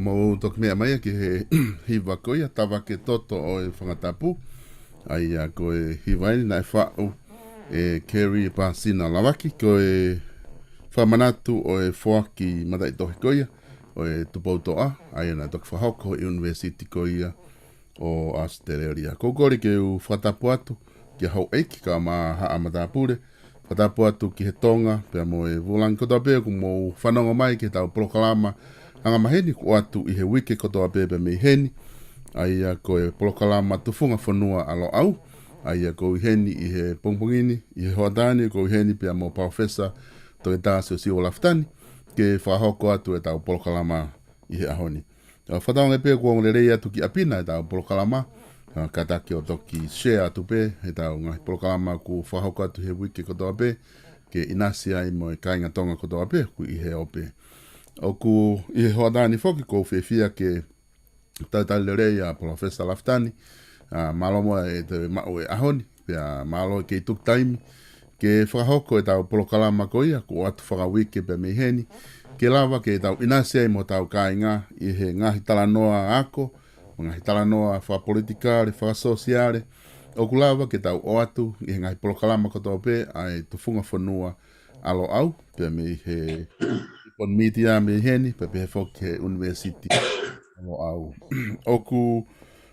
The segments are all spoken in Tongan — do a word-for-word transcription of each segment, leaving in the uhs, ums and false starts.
Mou toki meʻa mai ia ki he hiva ko ia, Tavake Toto ʻo e Fanga Tapu. ʻA ia ko e hiva eni naʻe faʻu ʻe Kerry Pasina Lavaki, ko e fakamanatu ʻo e foaki mataʻitohi ko ia ʻo e Tupoutoʻa, ʻa ia naʻe toki fakahoko ʻi he ʻunivēsiti ko ia ʻo ʻAositelēlia. Ko u kole ke u fakatapu atu kia houʻeiki kae ʻumaʻā haʻa matāpule, fakatapu atu ki he Tonga pea mo e vūlangi kotoa pē ʻoku mou fanongo mai ki heʻetau polokalama angamaheni kuo ʻoatu ʻi he uike kotoa pē pea mei heni. ʻA ia ko e polokalama Tufunga Fonua ʻa Loʻau. ʻA ia ko u ʻi heni ʻi he pongipongi ni, ʻi he hoʻatā ni, ko u ʻi heni pea mo Palōfesa Toketā Siosiua Lafitani ke fakahoko atu ʻetau polokalama ʻi he ʻaho ni. ʻA, fakatauange pē ʻoku ongo lelei atu ki ʻapi na ʻetau polokalama, ʻa, kātaki ʻo toki share atu pē ʻetau ngaahi polokalama ʻoku fakahoko atu he uike kotoa pē, ke ʻinasi ai mo e kāinga Tonga kotoa pē ʻoku ʻi he ope. ʻOku ʻi he hoʻatā ni foki ko u fiefia ke talitali lelei ʻa Palōfesa Lafitani, ʻa, mālō muʻa e toe maʻu e ʻaho ni, pea mālō e kei tuku taimi ke fakahoko ʻetau polokalama ko ia kuo ʻoatu fakauike pea mei heni, ke lava ke tau ʻinasi ai mo hotau kāinga ʻi he ngaahi talanoa ako, mo e ngaahi talanoa fakapolitikale, fakasōsiale, ʻoku lava ke tau ʻoatu ʻi he ngaahi polokalama kotoa pē ʻa e Tufunga Fonua ʻa Loʻau, pea mei he Nippon Media mei heni, pea pehē foki he ʻUnivēsiti ʻa Loʻau. ʻOku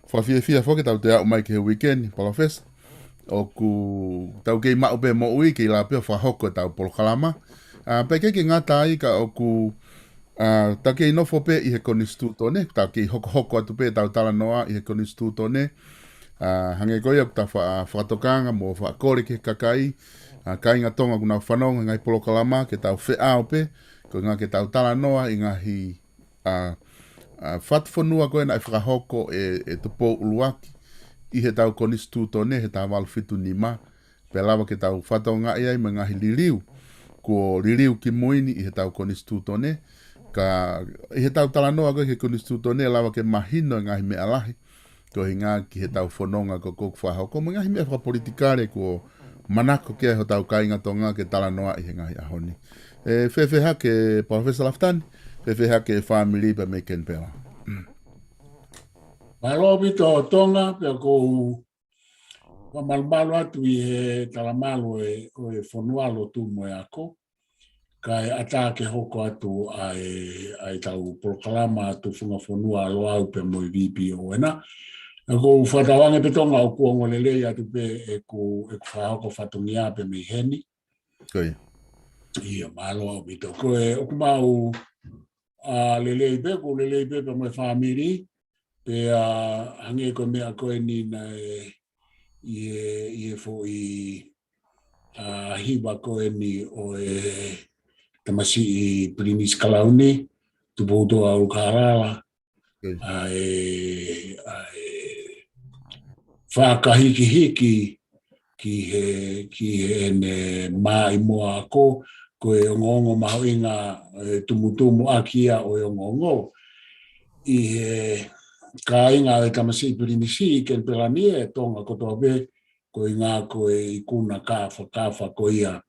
fakafiefia foki ʻetau toe aʻu mai ki he uike ni, Palōfesa. ʻOku tau kei maʻu pē moʻui kei lava pē ʻo fakahoko ʻetau polokalama. ʻA, pea ʻikai ke ngata ai ka ʻoku, ʻa, tau kei nofo pē ʻi he konisitūtone, tau kei hokohoko atu pē ʻetau talanoa ʻi he konisitūtone. ʻA, hangē ko ia ʻoku tau fa-, fakatokanga mo fakakole ki he kakai, ʻa, kāinga Tonga ʻoku nau fanongo he ngaahi polokalama ke tau feʻao pē, ko e ʻuhinga ke tau talanoa ʻi he ngaahi, ʻa, ʻa, fatu fonua ko ē naʻe fakahoko ʻe, ʻe Tupou ʻUluaki ʻi heʻetau konisitūtone he taha valu fitu nima, pea lava ke tau fakatokangaʻi ai mo e ngaahi liliu kuo liliu ki mui ni ʻi heʻetau konisitūtone, ka ʻi heʻetau talanoa ko ē ki he konisitūtone lava ke mahino e ngaahi meʻa lahi, ko e ʻuhinga ki heʻetau fononga ko ē ʻoku fakahoko mo e ngaahi meʻa fakapolitikale kuo manako ki ai hotau kāinga Tonga ke talanoaʻi he ngaahi ʻaho ni. ʻE, fēfē hake Palōfesa Lafitani, fēfē hake e fāmili pea mei Kenipela? Mālō ʻaupito Tonga, pea ko u fakamalumalu atu ʻi he talamalu ʻo e, ʻo e fonua, lotu mo e ako. Kae ʻatā ke hoko atu ʻa e, ʻa ʻetau polokalama Tufunga Fonua ʻa Loʻau pea mo e VPON. ʻA, ko u fakatauange pē Tonga ʻoku ongo lelei atu pē ʻeku, ʻeku fakahoko fatongia pea mei heni. Ko ia. ʻIa, mālō ʻaupito. Ko e, ʻoku mau, ʻa, lelei pē, ʻoku lelei pē pea mo e fāmili, pea hangē ko e meʻa ko eni naʻe ʻi he, ʻi he foʻi, ʻa, hiva ko eni ʻo e tamasiʻi Pilinisi Kalauni, Tupoutoʻa ʻUlukalala, Ko ia. ʻA e, ʻa e fakahikihiki ki he, ki heʻene maʻimoa ako, ko e ongoongo mahuʻinga, e, tumutumu ʻaki ia ʻo e ongoongo ʻi he kāinga ʻo e tamasiʻi Pilinisi ʻi Kenipela ni, ʻe Tonga kotoa pē, ko e ʻuhinga ko e ikuna kāfakafa ko ia.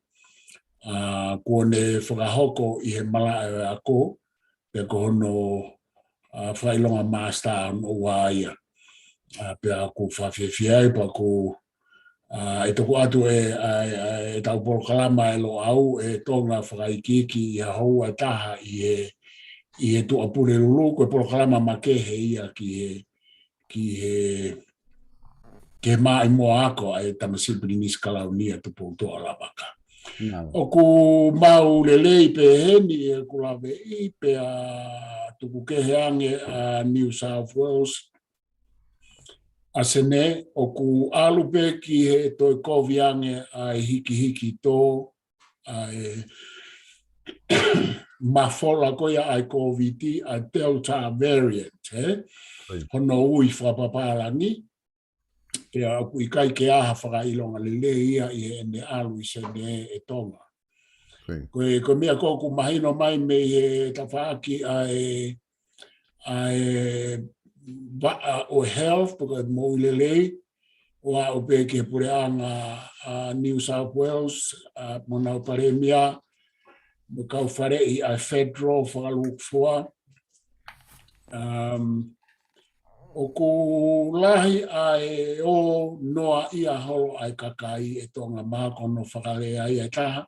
ʻA, kuo ne fakahoko ʻi he malaʻe ʻo e ako, pea ko hono, ʻa, fakaʻilonga māsitā hono ua ia. ʻA, pea ʻoku fakafiefia ai, pea ʻoku, ʻa, ʻe tuku atu ʻe, ʻa, ʻa, ʻetau polokalama ʻa Loʻau ʻe Tonga fakaikiiki ʻi ha houa ʻe taha ʻi he, ʻi he Tuʻapulelulu, ko e polokalama makehe ia ki he, ki he, ki he maʻimoa ako ʻa e tamasiʻi Pilinisi Kalauni ʻa Tupoutoʻa Lavaka. Mālō. ʻOku mau lelei pē heni ʻi heʻeku laveʻi, pea tuku kehe ange ʻa New South Wales, ʻa Sene, ʻoku ʻalu pē ki he toe kovi ange ʻa e hikihiki tō, ʻa e mafola ko ia ʻa e Kōviti, ʻa e Delta variant, ē? Ko ia. Hono ui fakapapālangi, pea ʻoku ʻikai ke ʻi ai ha fakaʻilonga lelei ia ʻi heʻene ʻalu ʻi Sene ʻe Tonga. Ko ia. Ko e, ko e meʻa ko ē ʻoku mahino mai mei he tafaʻaki ʻa e, ʻa e vaʻa ʻo e health, pe ko e moʻui lelei, ʻo aʻu pē ki he puleʻanga ʻa New South Wales, ʻa, mo honau palēmia, mo e kau faleʻi ʻa e federal fakalūkufua, Um, ʻoku lahi ʻa e ō noaʻia holo ʻa e kakai ʻi Tonga, mahalo ko hono fakalea ia ʻe taha,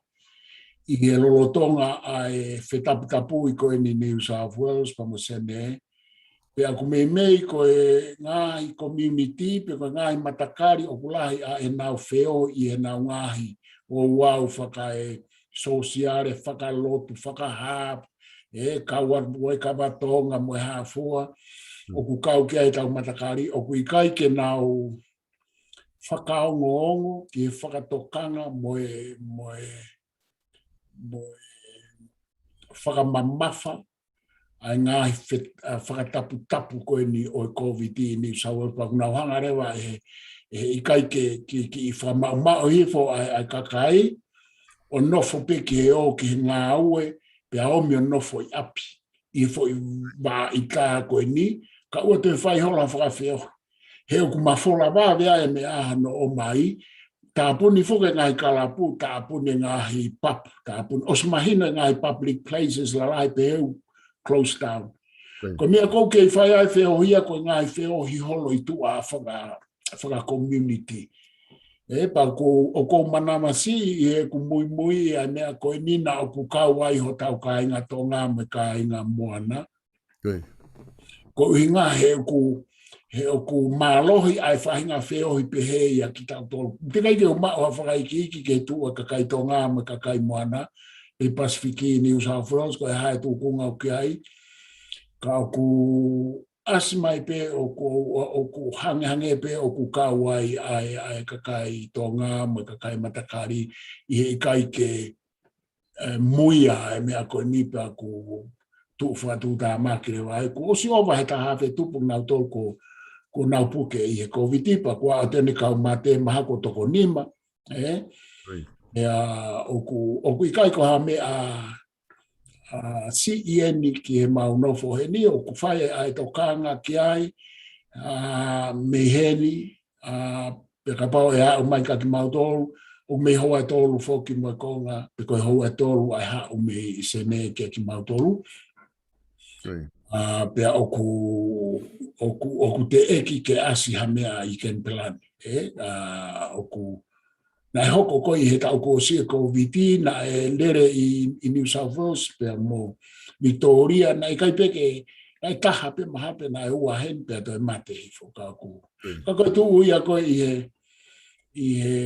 ʻi he lolotonga ʻa e fetaputapui ko eni New South Wales pea mo Senē. Pea ʻoku meimei ko e ngaahi community, pe ko e ngaahi matakali ʻoku lahi ʻa ʻenau feohi ʻi heʻenau ngaahi ouau fakaesōsiale, fakalotu, fakahā, ʻe kau atu mo e kava Tonga mo e hā fua, ʻoku kau ki ai ʻetau matakali, ʻoku ʻikai ke nau fakaongoongo ki he fakatokanga mo e, mo e, mo e fakamamafa ʻa e ngaahi fe-, ʻa, fakataputapu ko eni ʻo e Covid ʻi New South Wales, pea ʻoku nau hanga leva ʻe he, ʻe he ʻikai ke, ke, ke fakamaʻumaʻu hifo ʻa e, ʻa e kakai, ʻo nofo pē ki he ō ki he ngāue, pea ʻomi ʻo nofo ʻi ʻapi, ʻi he foʻi vaʻa ko eni, kae ʻoua toe fai holo ha fakafeohi. He ʻoku mafola vave ʻa e meʻa hano ō mai, tāpuni foki e ngaahi kalapu, tāpuni e ngaahi pub, tāpuni, ʻosi mahino e ngaahi public places lalahi pehē ʻoku close down. Ko e meʻa ʻoku kei fai ai feohi ia ko e ngaahi feohi holo ʻi tuʻa faka-, faka-community. ʻE, pea ʻoku ou, ʻoku ou manavasiʻi ʻi heʻeku muimui ʻa e meʻa ko eni naʻa ʻoku kau ai hotau kāinga Tonga mo e kāinga Moana. Ko e ʻuhinga he ʻoku, he ʻoku mālohi ʻa e faʻahinga feohi pehē ia kia kitautolu. Teʻeki ai ke u maʻu ha fakaikiiki ki he tuʻu ʻa e kakai Tonga mo e kakai Moana ʻi Pasifiki, New South Wales, ko e hā e tūkunga ʻoku ki ai. Ka ʻoku ʻasi mai pē ʻoku, ʻoku hangehangē pē ʻoku kau ai ʻa e, ʻa e kakai Tonga mo e kakai matakali ʻi he ʻikai ke, ʻe, muia e meʻa ko eni pea ʻoku tuʻu fakatuʻutāmaki leva ai. Kuo ʻosi ʻova he taha afe tupu nautolu ko, ko nau puke ʻi he Covid pea kuo ʻosi ʻi ai ʻeni kau mate mahalo ko e toko nima, ʻe? ʻIo. ʻIa, ʻoku, ʻoku ʻikai ko ha meʻa, ʻa, siʻi ʻeni ki heʻemau nofo heni, ʻoku fai ʻa e tokanga ki ai, ʻa, mei heni, ʻa, pea kapau ʻe aʻu mai kia kimautolu, ʻoku mei houa ʻe tolu foki mo e konga, pe ko e houa ʻe tolu ʻa e haʻu mei Senē kia kimautolu. ʻIo. ʻA, pea ʻoku, ʻoku, ʻoku teʻeki ke ʻasi ha meʻa ʻi Kenipela ni, ʻe? ʻA, ʻoku, naʻe hoko ko ē ʻi he taʻu kuo ʻosi e Covid, naʻe lele ʻi, ʻi New South Wales pea mo Victoria, naʻe ʻikai pē ke, naʻe taha pē mahalo pē naʻe ua heni pea toe mate hifo ka ʻoku. Ka ko e tuʻu ia ko ē ʻi he, ʻi he,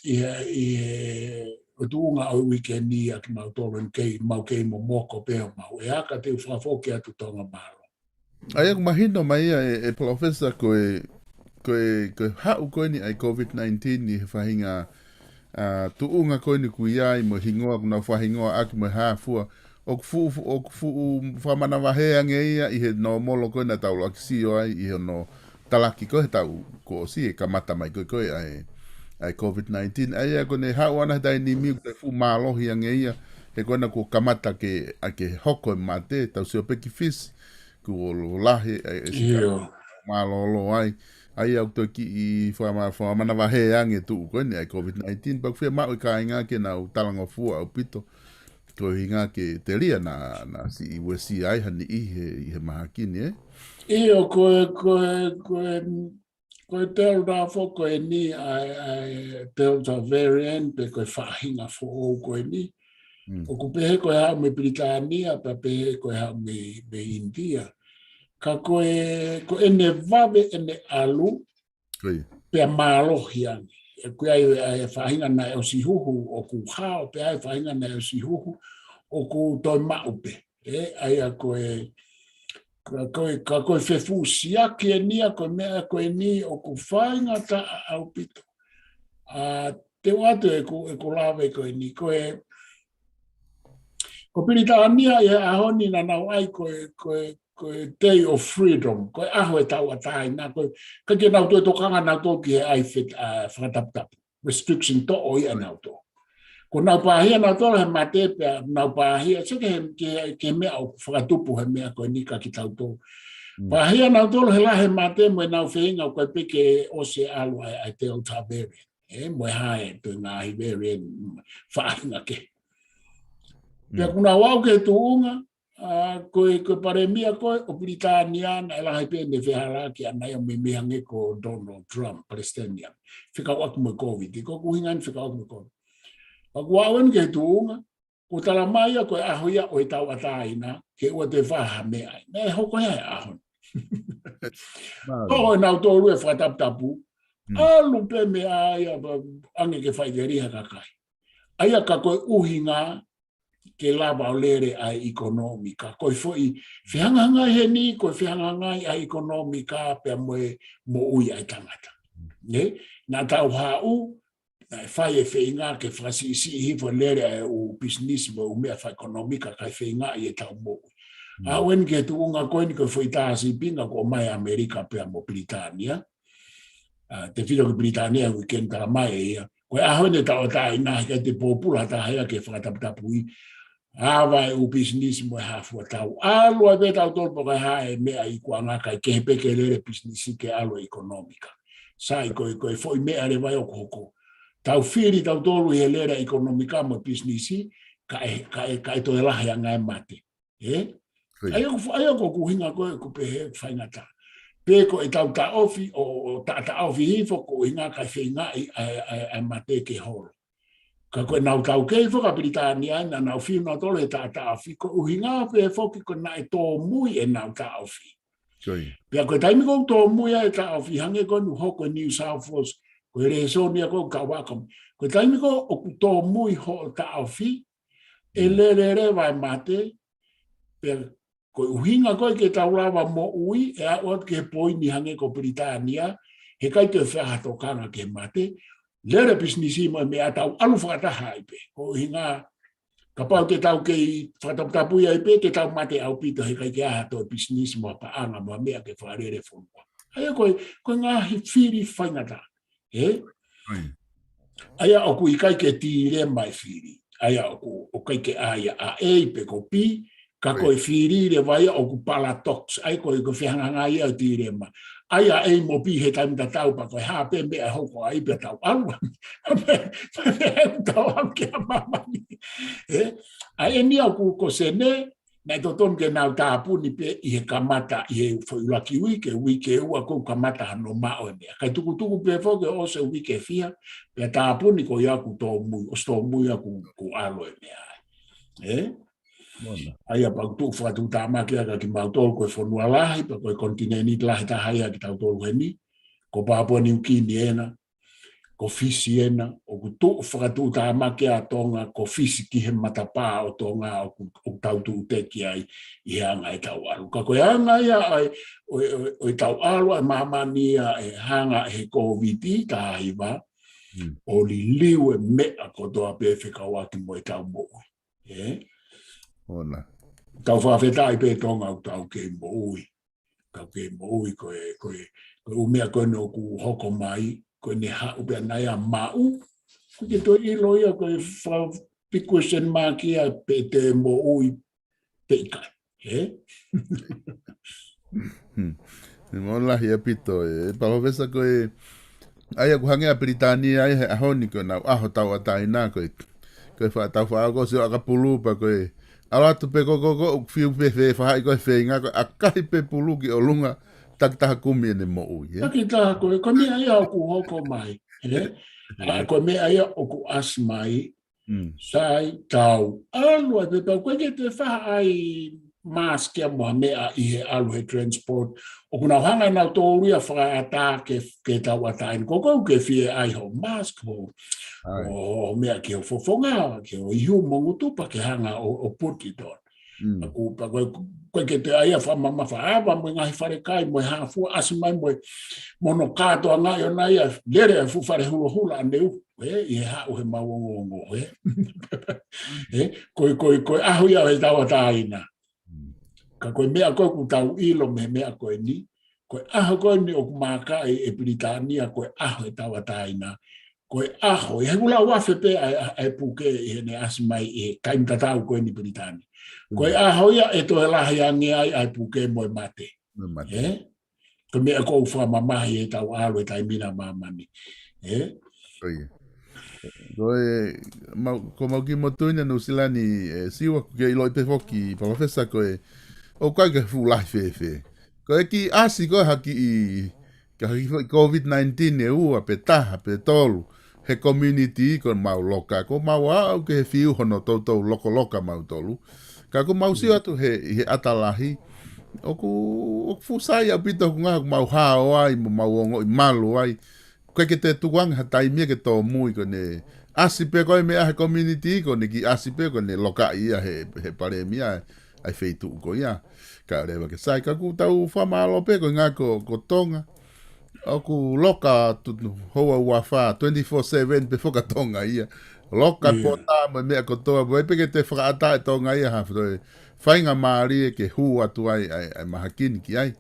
ʻi he, ʻi he, ʻo tuʻunga ʻo e uike ni ʻa kimautolu ʻeni kei, mau kei momoko pē ʻo mau. ʻE aka te u fakafoki atu Tonga mālō. ʻA ia ʻoku mahino mai ia ʻe, ʻe Palōfesa ko e, ko e, ko e haʻu ko eni ʻa e Covid nineteen ʻi he faʻahinga, ʻa, tuʻunga ko eni ʻoku ʻi ai mo e hingoa ʻoku nau fakahingoa ʻaki mo e hā fua. ʻOku fuʻu, fuʻu, ʻoku fuʻu fakamanavahē ange ia ʻi he nōmolo ko ē naʻa tau ʻuluaki sio ai ʻi hono talaki ko ē he taʻu kuo ʻosi e kamata mai ko ē ko ē ʻa e, ʻa e Covid nineteen. ʻA ia ko ʻene haʻu ʻana he taimi ni ʻoku fuʻu mālohi ange ia, he ko ena kuo kamata ke, ʻa ke hoko e mate, tau sio pē ki Fisi, kuo lahi, ʻa e, ʻe sika mālōlō ai. ʻA ia ʻoku toe kiʻi fakama-, fakamanavahē ange tuʻu ko eni ʻa e Covid nineteen, pea ʻoku fiemaʻu e kāinga ke nau talangofua ʻaupito. Ko e ʻuhinga ke telia naʻa, naʻa siʻi uesia ai ha niʻihi he, ʻi he mahaki ni, ʻe? ʻIo, ko e, ko e, ko e, ko e Delta foki ko eni ʻa e, ʻa e Delta variant, pe ko e faʻahinga foʻou ko eni. ʻOku pehē ko e haʻu mei Pilitānia, pea pehē ko e haʻu mei, mei ʻInitia. Ka ko e, ko ʻene vave ʻene ʻalu, pea mālohi ange. ʻOku ʻi ai e faʻahinga naʻe ʻosi huhu ʻoku hao, pea ʻi ai e faʻahinga naʻe ʻosi huhu ʻoku toe maʻu pē. ʻE, ʻa ia ko e, ka ko e, ka ko e fefusiaki ʻeni ia, ko e meʻa ko eni ʻoku faingataʻa ʻaupito. ʻA, te u ʻoatu ʻeku, ʻeku lave ko eni, ko e, ko Pilitānia ʻi he ʻaho ni naʻa nau ʻai ko e, ko e, ko e Day of Freedom, ko e ʻaho e tauʻatāina, ko e, ka ke nau toe tokanga nautolu ki he ʻai fet-, ʻa, fakataputapu, restriction toʻo ia nautolu. Ko nau pāhia nautolu he mate pea nau pāhia, sio ki he, ki he, ki he meʻa ʻoku fakatupu he meʻa ko eni kia kitautolu. Pāhia nautolu he lahi e mate mo ʻenau feinga ʻoku ʻikai pē ke ʻosi e ʻalu ʻa e, ʻa e Delta variant. ʻE, mo e hā e toe ngaahi variant, mm, faʻahinga kehe. Pea kuo nau aʻu ki he tuʻunga, ʻa, ko e, ko e palēmia ko ē ʻo Pilitānia naʻe lahi pē ʻene fehālaaki ʻana ia mei, mei hangē ko Donald Trump, palesiteni ia. Fekauʻaki mo e Covid, ko ʻeku ʻuhinga eni fekauʻaki mo e Covid. Pea ʻoku ou aʻu eni ki he tuʻunga, ʻoku tala mai ia ko e ʻaho ia ʻo e tauʻatāina, ke ʻoua te fai ha meʻa ai. Naʻe hoko ia he ʻaho ni. Mālie. Toʻo ʻenautolu e fakataputapu, Mm. ʻalu pē meʻa ia, pea ʻange ke faʻiteliha kakai. ʻA ia ka ko e ʻuhinga, ke lava ʻo lele ʻa e ʻikonōmika. Ko e foʻi fehangahangai heni, ko e fehangahangai ʻa e ʻikonōmika pea mo e moʻui ʻa e tangata. Ne? Naʻa tau haʻu, naʻe fai e feinga ke fakasiʻisiʻi hifo e lele ʻa e ʻū pisinisi mo e ʻū meʻa fakaʻikonōmika kae feingaʻi ʻetau moʻui. Mm. Aʻu eni ki he tuʻunga ko eni ko e foʻi tā sīpinga ko ē mei ʻAmelika pea mo Pilitānia. ʻA, tefito ki Pilitānia, ʻoku ʻikai ke ne tala mai ʻe ia. Ko e ʻaho eni ʻo e tauʻatāina, heʻikai te pōpula ha taha ia ke fakataputapui. ʻAve e ʻū pisinisi mo e hā fua, tau ʻalu ai pē tautolu pe ko e hā e meʻa ʻi ʻapi, ʻikai ke pehē ke lele pisinisi ke ʻalu e ʻikonōmika. Sai, ko e, ko e foʻi meʻa leva ia ʻoku hoko. Tau fili tautolu ʻi he lele ʻikonōmika mo e pisinisi, kae, kae, kae toe lahi ange e mate. Ē? Ko ia. ʻA ia ʻoku, ʻa ia ʻoku ʻuhinga ko ē ʻoku pehē faingataʻa. Pe ko ʻetau taʻofi, ʻo, ʻo taʻataʻofi hifo, ko e ʻuhinga kae feingaʻi ʻa e, ʻa e, ʻa e mate ke holo. Ka ko ʻenau taukei foki ʻa Pilitānia, naʻa nau fiu nautolu he taʻataʻofi, ko e ʻuhinga pē foki ko ē naʻe tōmui ʻenau taʻofi. Ko ia. Pea ko e taimi ko ē ʻoku tōmui ai e taʻofi, hangē ko eni ʻoku hoko ʻi New South Wales, ko e lēsoni ia ko ē ʻoku ou ako. Ko e taimi ko ē ʻoku tōmui hoʻo taʻofi, ʻe Mm. lele leva e mate, pea ko e ʻuhinga ko ē ke tau lava moʻui, ʻe aʻu atu ki he poini hangē ko Pilitānia, heʻikai te fai ha tokanga ki he mate, lele pisinisi mo e meʻa, tau ʻalu fakataha ai pē. Ko e ʻuhinga, kapau te tau kei fakataputapui ai pē, te tau mate ʻaupito, heʻikai ke ʻi ai ha toe pisinisi mo ha paʻanga mo ha meʻa ke fakalele fonua. ʻA ia ko e, ko e ngaahi fili faingataʻa. Ē? Ko ia. ʻA ia ʻoku ʻikai ke tīlema e fili. ʻA ia ʻoku, ʻoku ʻikai ke ʻai ʻa A pe ko B, ka Ko ia. ko e fili leva ia ʻoku paradox. ʻA ia ko e, ko e fehangahangai ia ʻo e tīlema. ʻAi ʻa A mo B he taimi tatau pea ko e hā pē meʻa ʻe hoko ai pea tau ʻalu. Pea, pea, pea tau ʻalu ki māmani. Ē? ʻA eni ʻoku ko Sene, naʻe totonu ke nau tāpuni pē ʻi he kamata, ʻi he foʻi ʻuluaki uike, uike ua ko ē kamata hano maʻu e meʻa. Kae tukutuku pē foki ʻo ʻosi e uike ʻe fiha, pea tāpuni ko ia ʻoku tōmui, ʻosi tōmui ia ʻoku, ʻoku ʻalu e meʻa ai. Ē? Mona. ʻA ia pea ʻoku tuʻu fakatuʻutāmaki ia kia kimautolu ko e fonua lahi, pea ko e konitinēniti lahi taha ia kitautolu heni, ko Papua New Guinea ena, ko Fisi ena, ʻoku tuʻu fakatuʻutāmaki ʻa Tonga, ko Fisi ki he matapā ʻo Tonga, ʻoku, ʻoku tau tuʻuteki ai ʻi he anga ʻetau ʻalu. Ka ko e anga ia ʻa e, ʻo, ʻo, ʻo ʻetau ʻalu ʻa māmani ia ʻe hanga ʻe he Covid taha hiva, Mm. ʻo liliu e meʻa kotoa pē fekauʻaki mo ʻetau moʻui. Ē? Mona. Tau fakafetaʻi pē Tonga ʻoku tau kei moʻui. Tau kei moʻui ko e, ko e, ko e ʻū meʻa ko eni ʻoku hoko mai, ko ʻene haʻu pē ʻana ia maʻu. ʻOku ʻikai ke toe ʻilo ia ko e fa-, big question mark ia pe te moʻui pe ʻikai. Ē? Hmm. Mou lahi ʻaupito, ē, Palōfesa, ko e, ʻa ia ʻoku hangē ʻa Pilitānia ia he ʻaho ni ko ʻenau ʻaho tauʻatāina ko e, ko e fa-, tau faʻa ko si o ʻakapulu pea ko e, ʻalu atu pē ko, ko, ko, ʻoku fiu pē fe-, faʻahi ko e feinga ko e ʻakahi pē pulu ki ʻolunga, takitaha kumi ʻene moʻui, ē? Takitaha ko e, ko e meʻa ia ʻoku hoko mai, ē? ʻA, ko e meʻa ia ʻoku ʻasi mai, Mm. Sai, tau ʻalu ai pē pea ʻoku ʻikai ke toe fai ha mask ia mo ha meʻa ʻi he ʻalu he transport. ʻOku nau hanga ʻe nautolu ia fakaʻatā ke, ke tauʻatāina. Ko koe ʻoku ke fie ʻai hoʻo mask, hoʻo, ʻAi. hoʻo meʻa ki ho fofonga, ki ho ihu mo ngutu pea ke hanga ʻo, ʻo put it on. Mm. ʻOku pea ko e, ko e ʻikai ke toe ʻai ia fakamamafa, ʻave mo e ngaahi falekai, mo e hā fua, ʻasi mai mo e, mo hono kātoangaʻi ʻona ia, lele ʻa e fuʻu fale hulohula ʻaneuhu, ē, ʻi he haʻu he maʻu ongoongo, ē. Ē, ko e, ko e, ko e ʻaho ia ʻo e tauʻatāina. Mm. Ka ko e meʻa ko ē ʻoku tau ʻilo mei he meʻa ko eni, ko e ʻaho ko eni ʻoku maakaʻi ʻe Pilitānia ko e ʻaho e tauʻatāina, ko e ʻaho, ʻi he ʻuluaki afe pē ʻa e, ʻa e puke ʻi heʻene ʻasi mai ʻi he taimi tatau ko eni Pilitānia. Ko e Mm. ʻaho ia ʻe toe lahi ange ai ʻa e puke mo e mate. Mo e mate. Ē? Ko e meʻa ʻoku ou fakamamahi ʻi heʻetau ʻalu he taimi ni ʻa māmani. Ē? Ko ia. Ko e, mau, ko mau ki motuina Nuʻusila ni, e, Siua, ke ʻiloʻi pē foki, Palōfesa, ko e, ʻoku ʻikai ke fuʻu lahi fēfē. Ko e kiʻi ʻasi ko ē ha kiʻi, ka ha kiʻi foʻi COVID nineteen ʻe ua pe taha pe tolu, he community ko mau loka, ko mau aʻu ki he fiu hono toutou lokoloka mautolu. Ka ko mau sio atu he, he ʻata lahi, ʻoku, ʻoku fuʻu sai ʻaupito ʻoku ngā, ʻoku mau hao ai, mo mau ongoʻi malu ai, ʻoku ʻikai ke te tukuange ha taimi ia ke tōmui, ko ʻene ʻasi pē ko e meʻa he community, ko ʻene kiʻi ʻasi pē ko ʻene lokaʻi ia he, he palēmia ʻa e feituʻu ko ia. Ka leva ke sai, ka ʻoku tau fakamālō pē ko e ngā ko, ko Tonga. ʻOku loka tu, tu, houa ua fā, twenty-four seven pē foki ʻa Tonga ia. Loka Ia. Kuota mo e meʻa kotoa, ʻoku ʻikai pē ke te fakaʻatā ʻe Tonga ia ha toe faingamālie ke hū atu ai, ʻa e, ʻa e mahaki ni ki ai.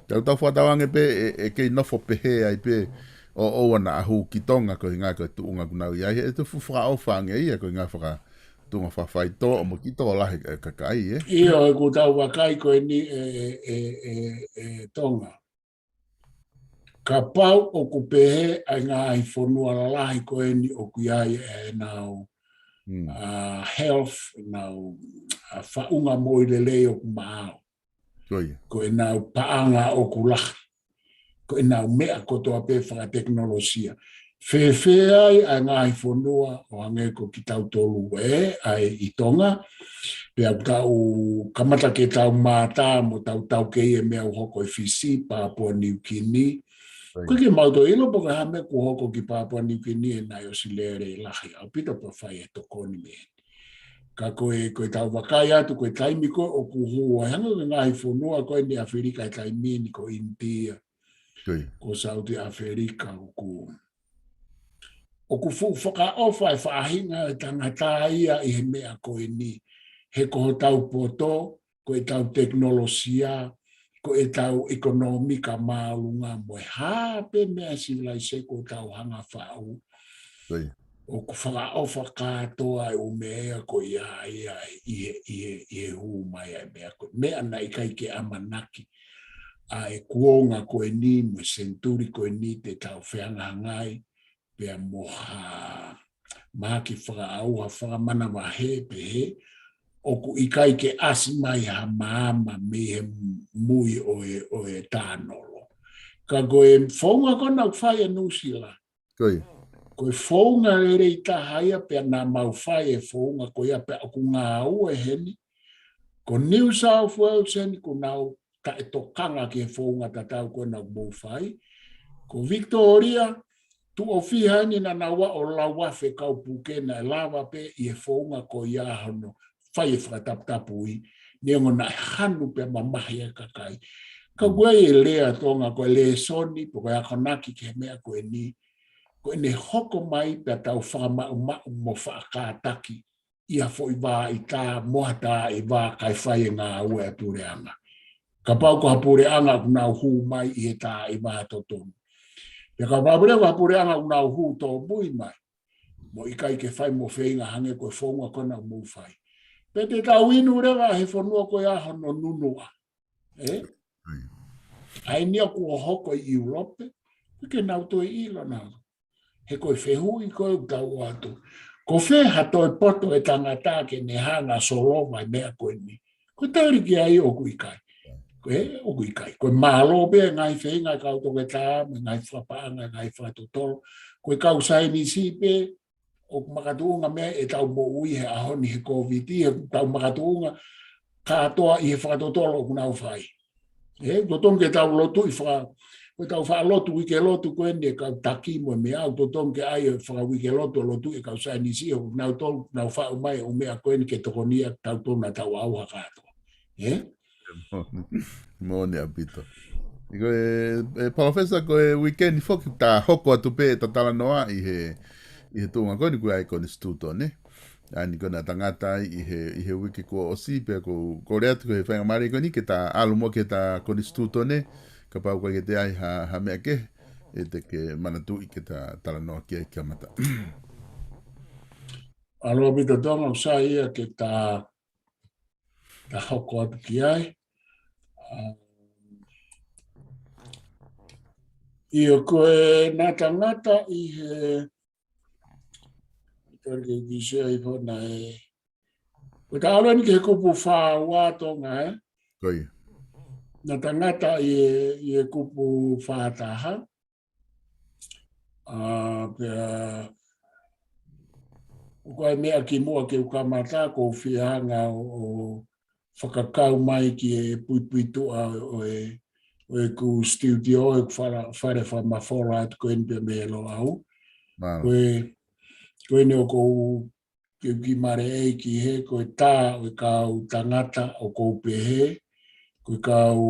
Tau tau fakatauange pē ʻe, ʻe kei nofo pehē ai pē ʻo, ʻoua naʻa hū ki Tonga ko e ngā ko e tuʻunga ʻoku nau ʻi ai. ʻE tuku fakaʻofa ange ia ko e ngā faka, tuʻunga fakafaitoʻo mo e kiʻi tokolahi e kakai, ē? ʻIo, ʻoku tau vakai ko eni ʻe, ʻe, ʻe, ʻe, ʻe Tonga. Kapau ʻoku pehē ʻa e ngaahi fonua lalahi ko eni ʻoku ʻi ai ʻenau, Mm. ʻa, health, ʻenau, ʻa, faʻunga moʻui lelei ʻoku maau. Ko ia. Ko ʻenau paʻanga ʻoku lahi. Ko ʻenau meʻa kotoa pē fakatekinolosia. Fēfē ai ʻa e ngaahi fonua ʻo hangē ko kitautolu ē, ʻa e ʻi Tonga. Pea tau kamata ke tau mātā mo tau taukei e meʻa ʻoku hoko ʻi Fisi, Papua New Guinea. Right. ʻOku ʻikai ke mau toe ʻilo pe ko e hā e meʻa ʻoku hoko ki Papua New Guinea ʻe naʻe ʻosi lele lahi ʻaupito pea fai e tokoni mei heni. Ka ko e, ko e tau vakai atu, ko e taimi ko ē ʻoku hū ai, hangē ko e ngaahi fonua ko eni ʻAfilika he taimi ni ko ʻInitia, Ko ia. ko Sauti ʻAfilika, ʻoku, ʻoku fuʻu fakaʻofa e faʻahinga e tangata ia ʻi he meʻa ko eni, he ko hotau poto, ko ʻetau tekinolosia, ko ʻetau ʻekonōmika māʻolunga mo e hā pē meʻa sivilaise ko ʻetau hanga faʻu. Ko ia. ʻOku fakaʻofa kātoa e ʻū meʻa ko ia ia ʻi he, ʻi he, ʻi he hū mai ʻa e meʻa ko, meʻa naʻe ʻikai ke ʻamanaki ʻa e kuonga ko eni mo e senituli ko eni te tau fehangahangai, pea mo ha mahaki fakaʻauha fakamanavahē pehē, ʻoku ʻikai ke ʻasi mai ha maama mei he mui ʻo e, ʻo e tānolo. Ka ko e founga ko ena ʻoku fai ʻe Nuʻusila. Ko ia. Ko e founga lelei taha ia pea naʻa mau fai e founga ko ia pea ʻoku ngāue heni. Ko New South Wales heni ʻoku nau taʻetokanga ki he founga tatau ko ena ʻoku mou fai. Ko Victoria, tuʻo fiha eni naʻa nau ō ʻo lau afe kau puke naʻe lava pē ʻi he founga ko ia hono fai e fakataputapui, neongo naʻe hanu pea mamahi e kakai. Ka Mm. ʻoku ʻi ai e lea Tonga ko e lēsoni, pe ko e akonaki ki he meʻa ko eni, ko ʻene hoko mai pea tau fakamaʻumaʻu mo fakakātaki ʻi ha foʻi vā ʻi tā mo ha tā ʻi vā kae fai e ngāue ʻa e puleʻanga. Kapau ko ha puleʻanga ʻoku nau hū mai ʻi he tā ʻi vā totonu. Pea kapau leva ko ha puleʻanga ʻoku nau hū tōmui mai, mo ʻikai ke fai mo feinga hangē ko e founga ko ena ʻoku mou fai. Pea te tau inu leva he fonua ko ia hono nunuʻa. Ē? Mm. ʻA eni ʻoku hoko ʻi ʻIulope, ʻikai ke nau toe ʻilo nautolu. He ko e fehuʻi ko ē ʻoku tau ʻoatu. Ko fē ha toe poto e tangata ke ne hanga ʻo solova e meʻa ko eni. Ko e tali ki ai ʻoku ʻikai. Ko e, ʻoku ʻikai. Ko e mālō pē ngaahi feinga e kau toketā, mo e ngaahi fakapaʻanga, ngaahi fakatotolo. Ko e kau saienisi pē, ʻoku makatuʻunga mei ai ʻetau moʻui he ʻaho ni he Kōviti, he ʻoku tau makatuʻunga kātoa ʻi he fakatotolo ʻoku nau fai. Ē, totonu ke tau lotu ʻi faka-, ko ʻetau fakalotu uike lotu ko eni e kau taki mo e meʻa, ʻoku totonu ke ʻai e fakauike lotu ʻo lotu e kau saienisi, ʻo nau tolu, nau faʻu mai e ʻū meʻa ko eni ke tokoni ʻa tautolu naʻa tau ʻauha kātoa. Ē? Moʻoni, moʻoni ʻaupito. Ko e, e, Palōfesa, ko e uike ni foki ta hoko atu pē ʻeta talanoa ʻi he, ʻi he tuʻunga ko eni ko e konisitūtone. ʻA eni ko ena tangata ai ʻi he, ʻi he uike kuo ʻosi pea ko, kole atu ko e faingamālie ko eni ke ta ʻalu mo ki heʻeta konisitūtone. Kapau ko e ke te ʻai ha, ha meʻa kehe, ʻe te ke manatuʻi ke ta talanoa ki ai kamata. ʻAlu ʻaupito Tonga, ʻoku sai ia ke ta ta hoko atu ki ai. ʻA, ʻio ko ena tangata ʻi he, Kau ke u kiʻi share ai pē naʻe. Ko e taʻalo eni ki he kupu fā ua Tonga, ē? Ko ia. Naʻe tangata ʻi he, ʻi he kupu fā taha. ʻA, pea, ko e meʻa kimuʻa ke u kamata, ʻoku ou fie hanga ʻo, ʻo fakakau mai ki he puipuituʻa ʻo e, ʻo ʻeku studio, ʻeku fala-, fale fakamafola atu ko eni pē mei Loʻau. Mālō. Ko e, ko eni ʻoku ou ke u kiʻi maleʻei ki he, ko e tā ʻo e kau tangata ʻoku ou pehē, ko e kau,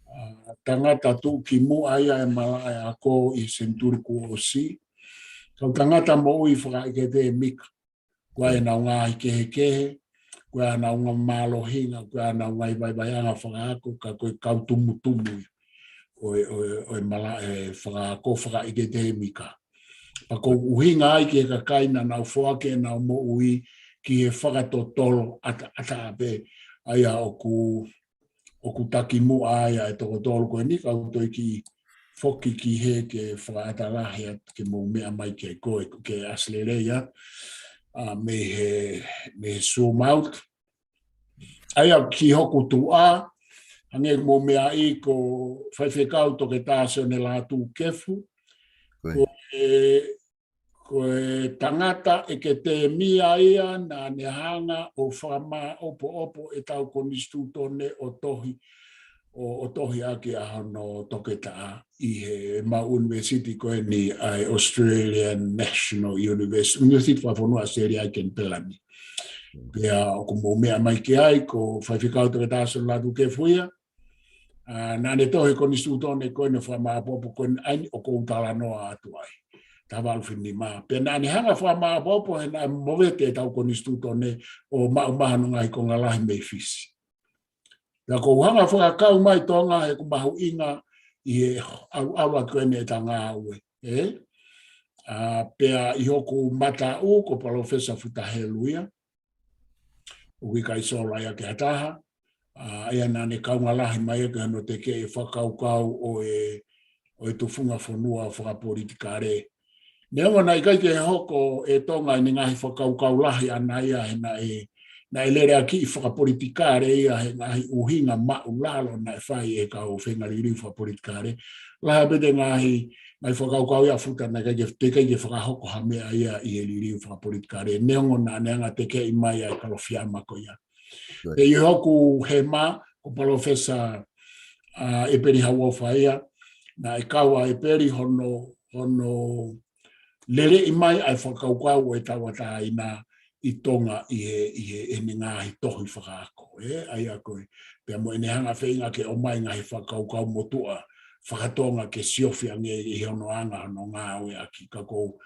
ʻa, tangata tuʻukimuʻa ia ʻa e malaʻe ako ʻi he senituli kuo ʻosi. Kau tangata moʻui fakaʻekatēmika. Ko ʻenau ngaahi kehekehe, ko ʻenau ngaahi mālohinga, ko ʻenau ngaahi vaivaiʻanga fakaako, ka ko e kau tumutumu ia ʻo e, ʻo e, ʻo e malaʻe fakaako fakaʻekatēmika. Pea ʻoku ou ʻuhinga ai ki he kakai naʻa nau foaki ʻenau moʻui ki he fakatotolo ʻataʻatā pē, ʻa ia ʻoku, ʻoku takimuʻa ai ʻa e toko tolu ko eni, ka u toe kiʻi foki ki he ke fakaʻatā lahi atu ke mou meʻa mai ki ai ko e, ke ʻAositelēlia, ʻa, mei he, mei he Zoom out. ʻA ia ki hoku tuʻa, hangē ko e meʻa ʻa e Faifekau Toketā Sione Lātūkefu. Ko ia. Ko e, ko e tangata ʻekatēmia ia naʻa ne hanga ʻo fakamāʻopoʻopo ʻetau konisitūtone ʻo tohi, ʻo, ʻo tohi ʻaki ʻa hono toketā ʻi he ʻemau ʻunivēsiti ko eni ʻa e Australian National University, ʻUnivēsiti Fakafonua ʻAositelēlia ʻi Kenipela ni. Pea ʻoku mou meʻa mai ki ai, ko Faifekau Toketā Sione Lātūkefu ia, ʻa, naʻa ne tohi konisitūtone ko eni ʻo fakamāʻopoʻopo ko eni ʻa eni ʻoku ou talanoa atu ai. Taha valu fitu nima. Pea naʻa ne hanga fakamāʻopoʻopo he naʻe movete ʻetau konisitūtone ʻo maʻu mai hono ngaahi konga lahi mei Fisi. Pea ʻoku ou hanga fakakau mai Tonga he ʻoku mahuʻinga ʻi he ʻalu, ʻalu atu ko eni ʻeta ngāue, ē? ʻA, pea ʻi hoku mataʻu ko Palōfesa Futa Helu ia. ʻOku ʻikai sola ia ki ha taha. ʻA, ia naʻa ne kaunga lahi mai ia ki hono tekeʻi e fakakaukau ʻo e, ʻo e tufunga fonua fakapolitikale. Neongo naʻe ʻikai ke hoko ʻe Tonga ʻene ngaahi fakakaukau lahi ʻana ia he naʻe, naʻe lele ʻaki ʻi fakapolitikale ia he ngaahi ʻuhinga māʻulalo naʻe fai ʻe he kau feinga liliu fakapolitikale. Lahi pē ʻete ngaahi, ngaahi fakakaukau ia ʻa Futa naʻe ʻikai ke, teʻeki ai ke fakahoko ha meʻa ia ʻi he liliu fakapolitikale. Neongo naʻa ne hanga tekeʻi mai ʻa e kalofiama ko ia. Right. Pea ʻi hoku hema, ko Palōfesa, ʻa, ʻEpeli Hauʻofa ia, naʻe kau ʻa ʻEpeli hono, hono leleʻi mai ʻa e fakakaukau ʻo e tauʻatāina ʻi Tonga ʻi he, ʻi he ʻene ngaahi tohi fakaako, ē, ʻa ia ko ē. Pea mo ʻene hanga feinga ke ʻomai ngaahi fakakaukau motuʻa fakatonga ke siofi ange ʻi hono anga hono ngāueʻaki ka ʻoku ou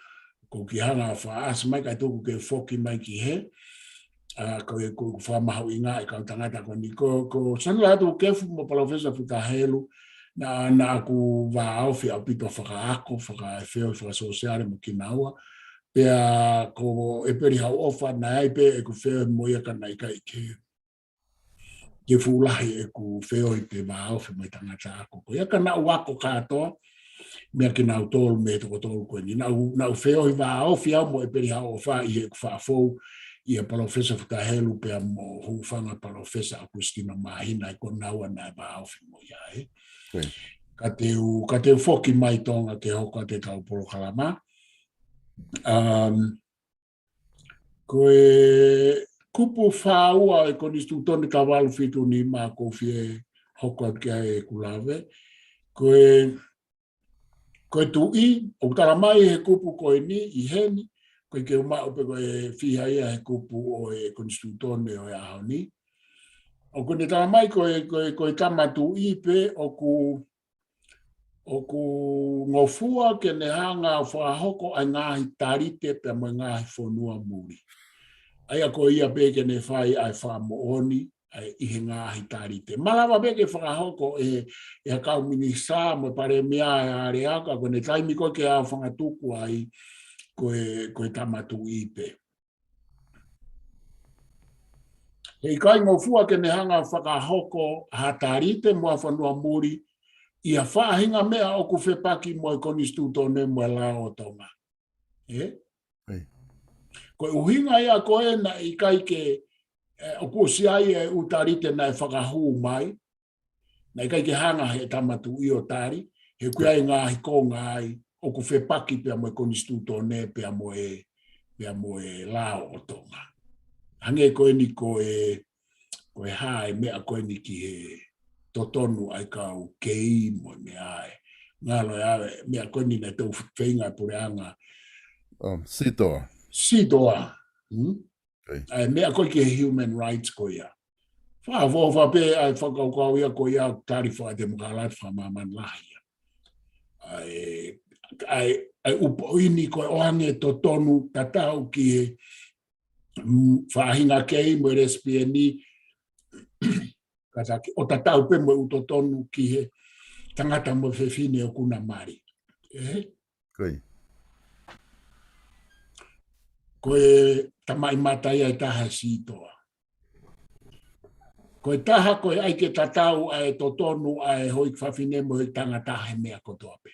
ʻoku ou kiʻi hanga fakaʻasi mai kae tuku ke foki mai ki he, ʻa, ko e, ko e fakamahuʻinga ʻa e kau tangata ko eni. Ko, ko Sione Lātūkefu mo Palōfesa Futa Helu, naʻa, naʻa ku vāofi ʻaupito fakaako, fakaefeo, fakasōsiale mo kinaua. Pea ko ʻEpeli Hauʻofa naʻe ʻi ai pē ʻeku feohi mo ia ka naʻe ʻikai ke ke fuʻu lahi ʻeku feohi pe vāofi mo e tangata ako ko ia ka naʻa ku ako kātoa, meʻa kinautolu mei he toko tolu ko eni. Naʻa ku, naʻa ku feohi vāofi au mo ʻEpeli Hauʻofa ʻi heʻeku faʻa fou ʻia Palōfesa Futa Helu pea mo Hūfanga Palōfesa ʻAokusitino Māhina ʻi ko naua naʻe vāofi mo ia ē. Right. Ka te u, ka te u foki mai Tonga ke hoko atu ʻetau polokalama. Um, Ko e kupu fā ua ʻo e konisitūtone taha valu fitu nima ʻoku ou fie hoko atu ki ai ʻeku lave. Ko e, ko e tuʻi, ʻoku tala mai he kupu ko eni, ʻi heni, ʻoku ʻikai ke u maʻu pe ko e fiha ia he kupu ʻo e konisitūtone ʻo e ʻaho ni. ʻOku ne tala mai ko e, ko e, ko e tama tuʻi pē ʻoku ʻoku ngofua ke ne hanga ʻo fakahoko ʻa e ngaahi talite pea mo e ngaahi fonua muli. ʻA ia ko ia pē ke ne fai ʻa e fakamoʻoni, ʻa e ʻi he ngaahi talite. Malava pē ke fakahoko ʻe, ʻe ha kau minisitā mo e palēmia ʻe aleaka, ko ʻene taimi ko ē ke aofangatuku ai ko e, ko e tama tuʻi pē. He ʻikai ngofua ke ne hanga fakahoko ha talite mo ha fonua muli ʻi ha faʻahinga meʻa ʻoku fepaki mo e konisitūtone mo e lao ʻo Tonga. Ē? ʻEi. Ko e ʻuhinga ia ko ē naʻe ʻikai ke, ē, ʻoku ʻosi ʻi ai e ʻū talite naʻe fakahū mai, naʻe ʻikai ke hanga he tama tuʻi ʻo tali, he ʻoku ʻi ai e ngaahi konga ai, ʻoku fepaki pea mo e konisitūtone, pea mo e, pea mo e lao ʻo Tonga. Hangē ko eni ko e, ko e hā e meʻa ko eni ki he totonu ʻa e kau kei mo e meʻa ē. Ngalo ʻa e meʻa ko eni naʻe tau feinga e puleʻanga. Um, sitoa. Sitoa. Hmm? Okay. ʻA e meʻa ko ē ki he human rights ko ia. Fa, fa, fa pē ʻa e fakakaukau ia ko ia tali fakatemokalati fakamāmani lahi ia. ʻA e, ʻa e, ʻa e ʻū poini ko e ʻoange totonu tatau ki he, mm, faʻahinga kei mo e lesipieni, kātaki, ʻo tatau pē mo e ʻū totonu ki he tangata mo e fefine ʻoku na mali. Ē? Ko ia. Ko e tamaʻimata ia ʻe taha e sitoa. Ko e taha ko e ʻai ke tatau ʻa e totonu ʻa e houʻeiki fafine mo e houʻeiki tangata he meʻa kotoa pē.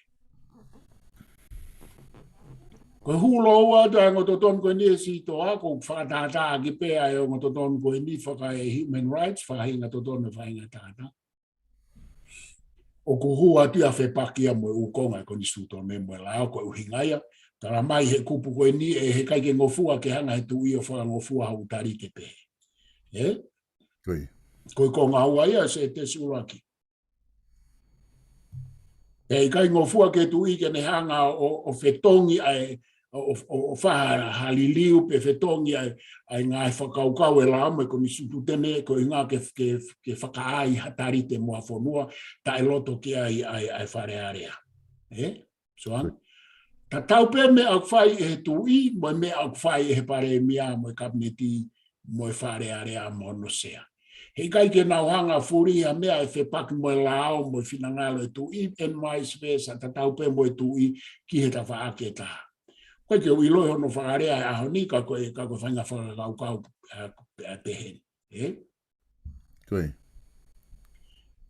Ko e hū lōua atu ʻa e ongo totonu ko eni ʻe he sitoa, ʻoku fakatātā ʻaki pē ʻa e ongo totonu ko eni faka-e-human rights, faʻahinga totonu, faʻahinga tangata. ʻOku hū atu ia fepaki ia mo e ʻū konga e konisitūtone mo e lao ko e ʻuhinga ia. Tala mai he kupu ko eni ʻe he ʻikai ke ngofua ke hanga he tuʻi ʻo fakangofua ha ʻū talite pē. Ē? Ko ia. Ko e konga ua ia ʻa e sētesi ʻuluaki. ʻE ʻikai ngofua ki he tuʻi ke ne hanga ʻo, ʻo fetongi ʻa e, ʻo, ʻo, ʻo, ʻo fai ha liliu pe fetongi ʻa e, ʻa e ngaahi fakakaukau e lao mo e konisitūtone ko e ʻuhinga ke, ke, ke fakaʻai ha talite mo ha fonua taʻeloto ki ai ʻa e, ʻa e Fale Alea. Ē? So, tatau pē meʻa ʻoku fai ʻe he tuʻi, mo e meʻa ʻoku fai ʻe he palēmia, mo e kapineti, mo e Fale Alea, mo hono sea. He ʻikai ke nau hanga fuli ha meʻa ʻe fepaki mo e lao, mo e finangalo e tuʻi, and vice versa, tatau pē mo e tuʻi ki he tafaʻaki ʻe taha. ʻOku ʻikai ke u ʻiloʻi hono fakalea he ʻaho ni, ka ko e, ka ko e faʻahinga fakakaukau, ā, ā, pehē ni. Ē? Ko ia.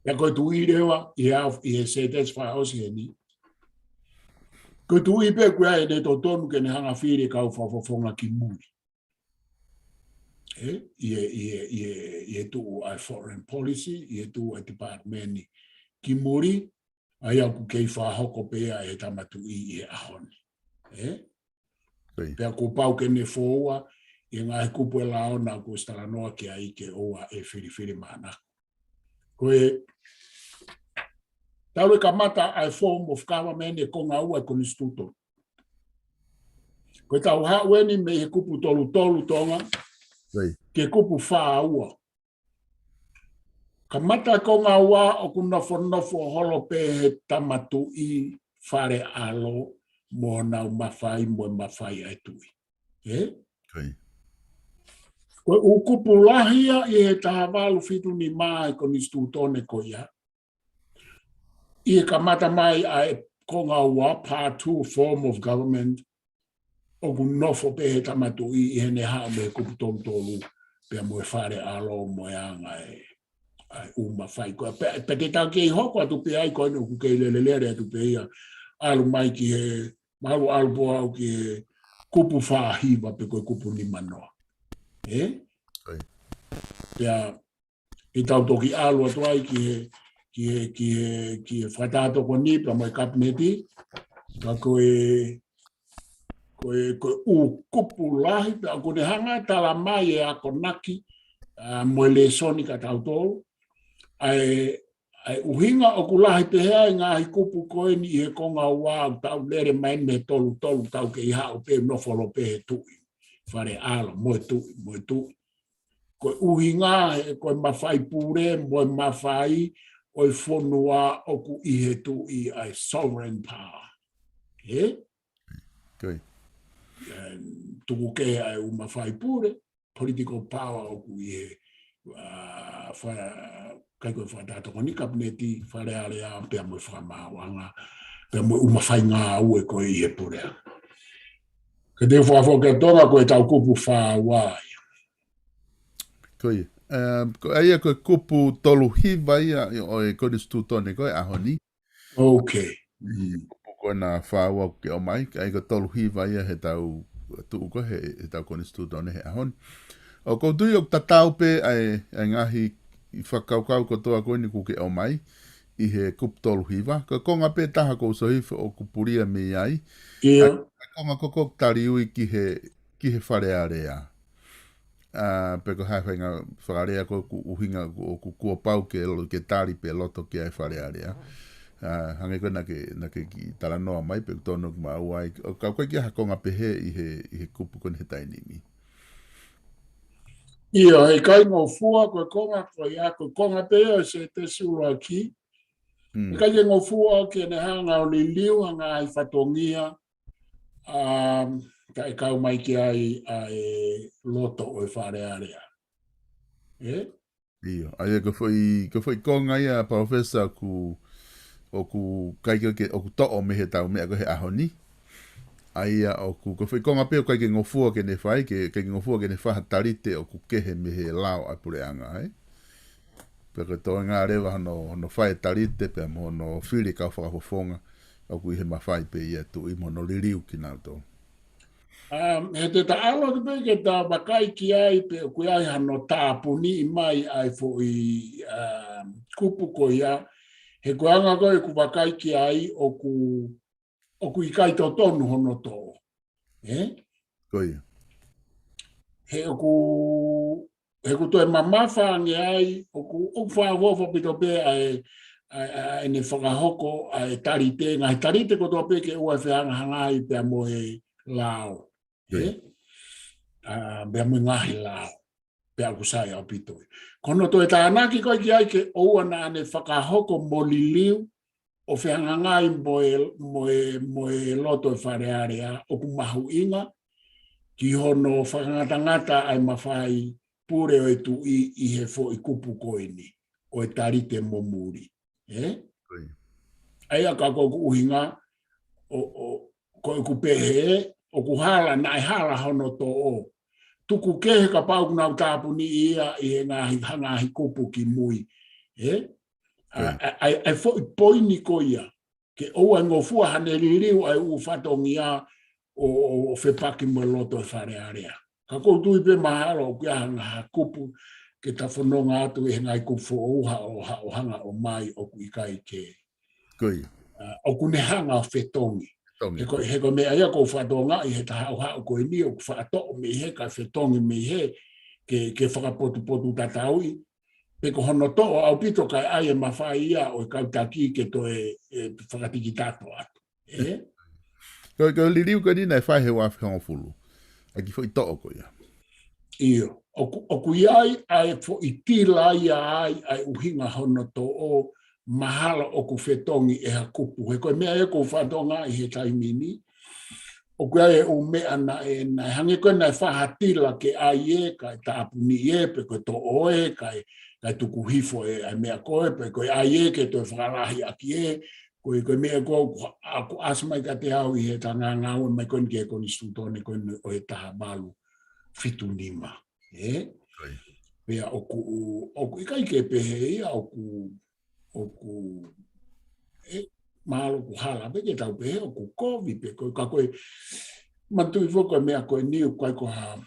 Pea ko e tuʻi leva, ʻi he, ʻi he sētesi fakaʻosi heni. Ko e tuʻi pē ʻoku ʻi ai ʻene totonu ke ne hanga fili e kau fakafofonga ki muli. Ē? ʻI he, ʻi he, ʻi he, ʻi he tuʻu ʻa e foreign policy, ʻi he tuʻu ʻa e department ki muli, ʻa ia ʻoku kei fakahoko pē ia ʻe he tama tuʻi ʻi he ʻaho ni. Ē? Ko ia. Pea kuo pau ke ne foua, ʻi he ngaahi kupu e lao naʻa ku ʻosi talanoa ki ai ke ʻoua ʻe filifilimānako. Ko e, talu e kamata ʻa e form of government ʻi he konga ua e konisitūtone. Ko e tau haʻu eni mei he kupu tolu tolu Tonga, Ko ia. ki he kupu fā ua. Kamata e konga ua ʻoku nofonofo holo pē he tama tuʻi Fale ʻAlo mo honau mafai mo e mafai ʻa e tuʻi. Ē? Ko ia. Ko e ʻū kupu lahi ia ʻi he taha valu fitu nima e konisitūtone ko ia. ʻI he kamata mai ʻa e konga ua, part two, form of government, ʻoku nofo pē he tama tuʻi ʻi heʻene haʻu mei he kupu tolu tolu, pea mo e Fale ʻAlo mo e anga e, ʻa e ʻū mafai ko ia. Pea, pea te tau kei hoko atu pē ai ko eni ʻoku kei lelelele atu pē ia, ʻalu mai ki he, ʻalu, ʻalu pē au ki he kupu fā hiva pe ko e kupu nima noa. Ē? Ko ia. Pea, ʻi tau toki ʻalu atu ai ki he, ki he, ki he, ki he fakatātokoni pea mo e kapineti, ka ko e, ko e, ko e ʻū kupu lahi, pea ʻoku ne hanga tala mai e akonaki, ā, mo e lēsoni kia tautolu, ʻa e, ʻa e ʻuhinga ʻoku lahi pehē ai ngaahi kupu ko eni ʻi he konga ua ʻoku tau lele mai mei he tolu tolu tau kei haʻu pē nofo holo pē he tuʻi. Fale ʻAlo, mo e tuʻi, mo e tuʻi. Ko e ʻuhinga, he ko e mafai pule, mo e mafai ʻo e fonua ʻoku ʻi he tuʻi ʻa e sovereign power. Ē? Ko ia. Em, tuku kehe ʻa e ʻū mafai pule, political power ʻoku ʻi he, ā, fa-, ʻikai ko e fakatātokoni kapineti, Fale Alea, pea mo e fakamaauʻanga, pea mo e ʻū mafai ngāue ko ē ʻi he puleʻanga. Ka te u fakafoki atu Tonga ko e tau kupu fā ua ia. Ko ia. Em, ko ia ko e kupu tolu hiva ia ʻo e konisitūtone ko e ʻaho ni. Ok. Mm. Kupu ko ena fā ua ke ʻomai, ka ʻi ai ko e tolu hiva ia he tau, tuʻu ko ē he, he tau konisitūtone he ʻaho ni. ʻOku ou tui ʻoku tatau pē ʻa e, ʻa e ngaahi fakakaukau kotoa ko eni kuo ke ʻomai ʻi he kupu tolu hiva. Ko e konga pē taha ʻoku ou sio hifo ʻoku pulia mei ai. ʻIo. ʻA e konga ko ē ʻoku tali ui ki he, ki he Fale Alea. ʻA, pe ko e hā e faʻahinga fakalea ko ē ʻoku ʻuhinga ʻoku, ʻoku kuo pau ke lo-, ke tali pe loto ki ai e Fale Alea. ʻA, hangē ko ē naʻa ke, naʻa ke kiʻi talanoa mai pe ʻoku tonu ke maʻu ai. ʻOku ʻikai ke ʻi ai ha konga pehē ʻi he, ʻi he kupu ko eni he taimi ni. ʻIo, heʻikai ngofua ko e konga ko ia, ko e konga pē ʻo e sētesi ʻuluaki. Mm. ʻIkai ke ngofua ke ne hanga ʻo liliu ha ngaahi fatongia, um, kae kau mai ki ai ʻa e loto ʻo e Fale Alea. ʻE? ʻIo, ʻa ia ko e foʻi, ko e foʻi konga ia, Palōfesa, ʻoku, ʻoku ʻikai ke, ke, ʻoku toʻo mei he tau meʻa ko ē he ʻaho ni. ʻA ia ʻoku, ko e foʻi konga pē ʻoku ʻikai ke ngofua ke ne fai, ke, ʻikai ke ngofua ke ne fai ha talite ʻoku kehe mei he lao ʻa e puleʻanga, ē? Pea ko e toenga leva hono, hono fai e talite, pea mo hono fili e kau fakafofonga, ʻoku ʻi he mafai pē ia ʻa e tuʻi mo hono liliu kinautolu. Um, he te ta ʻalu atu pē ke ta vakai ki ai pe ʻoku ʻi ai hano tāpuniʻi mai ʻa e foʻi, um, kupu ko ia, he ko e anga ko ē ʻeku vakai ki ai ʻoku, ʻoku ʻikai totonu hono toʻo. ʻE? Ko ia. He ʻoku, he ʻoku toe mamafa ange ai, ʻoku, ʻoku fakaʻofoʻofa ʻaupito pē ʻa e, ʻa e, ʻa e, ʻene fakahoko ʻa e talite, ngaahi talite kotoa pē ke ʻoua ʻe fehangahangai pea mo e lao. Ko ia. ʻE? ʻA, pea mo e ngaahi lao. Pea ʻoku sai ʻaupito. Ko hono toe tānaki ko ē ki ai ke ʻoua naʻa ne fakahoko mo liliu ʻo fehangahangai mo e, mo e, mo e loto e Fale Alea, ʻoku mahuʻinga ki hono fakangatangata ʻa e mafai pule ʻo e tuʻi ʻi he foʻi kupu ko eni, ʻo e talite mo muli. ʻE? Ko ia. ʻA ia ka ko ʻeku ʻuhinga, ʻo, ʻo, ko ʻeku pehē, ʻoku hala, naʻe hala hono toʻo. Tuku kehe kapau ʻoku nau tāpuniʻi ia ʻi he ngaahi, ha ngaahi kupu ki mui. ʻE? ʻA, Ko ia. ʻa, ʻa, ʻa e foʻi poini ko ia, ke ʻoua ʻe ngofua haʻane liliu ʻa e ʻū fatongia ʻo, ʻo, ʻo fepaki mo e loto e Fale Alea. Ka ʻoku ou tui pē mahalo ʻoku ʻi ai ha ngaahi kupu ke ta fononga atu ʻi he ngaahi kupu foʻou ha ʻo, ha ʻo hanga ʻo ʻomai ʻoku ʻikai ke. Ko ia. ʻA, ʻoku ne hanga ʻo fetongi. Fetongi. He ko, he ko e meʻa ia ʻoku ou fakatokangaʻi he taha ʻo haʻu ko eni ʻoku fakatoʻo mei he kae fetongi mei he ke, ke fakapotupotu tatauʻi. Pe ko hono toʻo ʻaupito kae ʻai e mafai ia ʻo e kau taki ke toe, ʻe, fakatikitato atu. ʻE? Ko, ko e liliu ko eni naʻe fai he ua afe hongofulu. ʻA e kiʻi foʻi toʻo ko ia. ʻIo, ʻoku, ʻoku ʻi ai ʻa e foʻi tila ia ai, ʻa e ʻuhinga hono toʻo mahalo ʻoku fetongi ʻe ha kupu. He ko e meʻa ia ʻoku ou fakatokangaʻi he taimi ni. ʻOku ʻi ai e ʻū meʻa naʻe, naʻe hangē ko ē naʻe fai ha tila ke ʻai ē, kae tāpuniʻi ē, pe ko e toʻo ē, kae, kae tuku hifo ē, ʻa e meʻa ko ē, pe ko e ʻai ē, ke toe fakalahi ʻaki ē, ko e, ko e meʻa ko ē, ʻoku, ʻoku ʻasi mai kiate au ʻi he tanganga ʻo mai ko eni ki he konisitūtone ko eni ʻo e taha valu fitu nima. ʻE? Ko ia. Pea ʻoku, ʻoku ʻikai ke pehē ia, ʻoku ʻoku, ʻe, mahalo ʻoku hala pē ke tau pehē, ʻoku kovi pē ko e, ka ko e, manatuʻi foki ko e meʻa ko eni ʻoku ʻikai ko ha,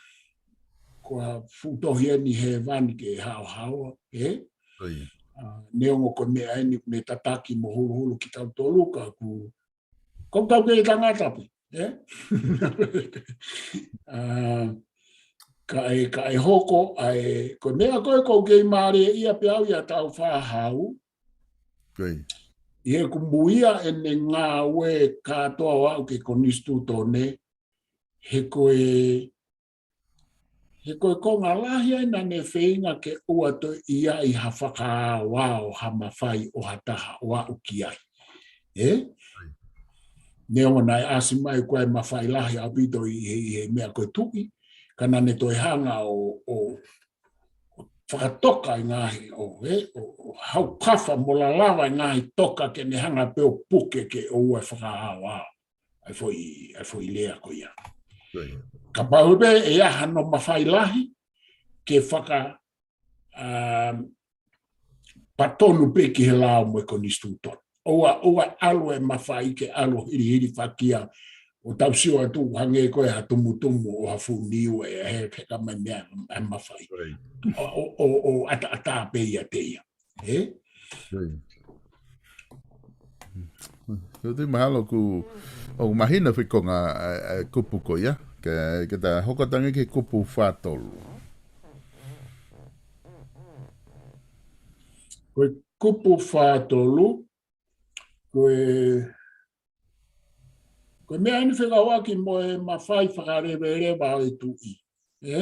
ko ha fuʻu tohi eni hēvani ke haohaoa, ʻe? Ko ia. ʻA, neongo ko e meʻa eni ʻoku ne tataki mo huluhulu kitautolu ka ʻoku, ko tau ke tangata pē, ʻe? ʻA, kae, kae hoko, ʻa e, ko e meʻa ko ē ʻoku ou kei mālieʻia pē au ʻi heʻetau fakahau. Ko ia. ʻI heʻeku muia ʻene ngāue kātoa ʻo aʻu ki he konisitūtone, he ko e, he ko e konga lahi ai naʻa ne feinga ke ʻoua toe ʻi ai ha fakaaoao ha mafai ʻo ha taha ʻo aʻu ki ai. ʻE? Neongo naʻe ʻasi mai ko e mafai lahi ʻaupito ʻi he, ʻi he meʻa ko e tuʻi, ka naʻa ne toe hanga ʻo, ʻo, ʻo fakatoka e ngaahi ʻo, ʻe, ʻo, ʻo haukafa mo lalava e ngaahi toka ke ne hanga pē ʻo puke ke ʻoua ʻe fakaaoao. ʻA e foʻi, ʻa e foʻi lea ko ia. Ko ia. Kapau pē ʻe ʻi ai hano mafai lahi ke faka, um, patonu pē ki he lao mo e konisitūtone. ʻOua, ʻoua ʻe ʻalu e mafai ke ʻalu hilihilifakia ʻo tau sio atu hangē ko e ha tumutumu ʻo ha fuʻu niu ʻe, ʻe heka mai mei he mafai. ʻO, ʻo, ʻo, ʻo ʻataʻatā pē ʻiate ia. Ē? Ko e mahalo ʻoku, ʻoku mahino foki ko e ngaahi, ʻa, ʻa e kupu ko ia, ke, ke ta hoko atu ange ki he kupu fā tolu. Ko e kupu fā tolu, ko e, ko e meʻa eni fekauʻaki mo e mafai fakaleveleva ʻo e tuʻi. Ē?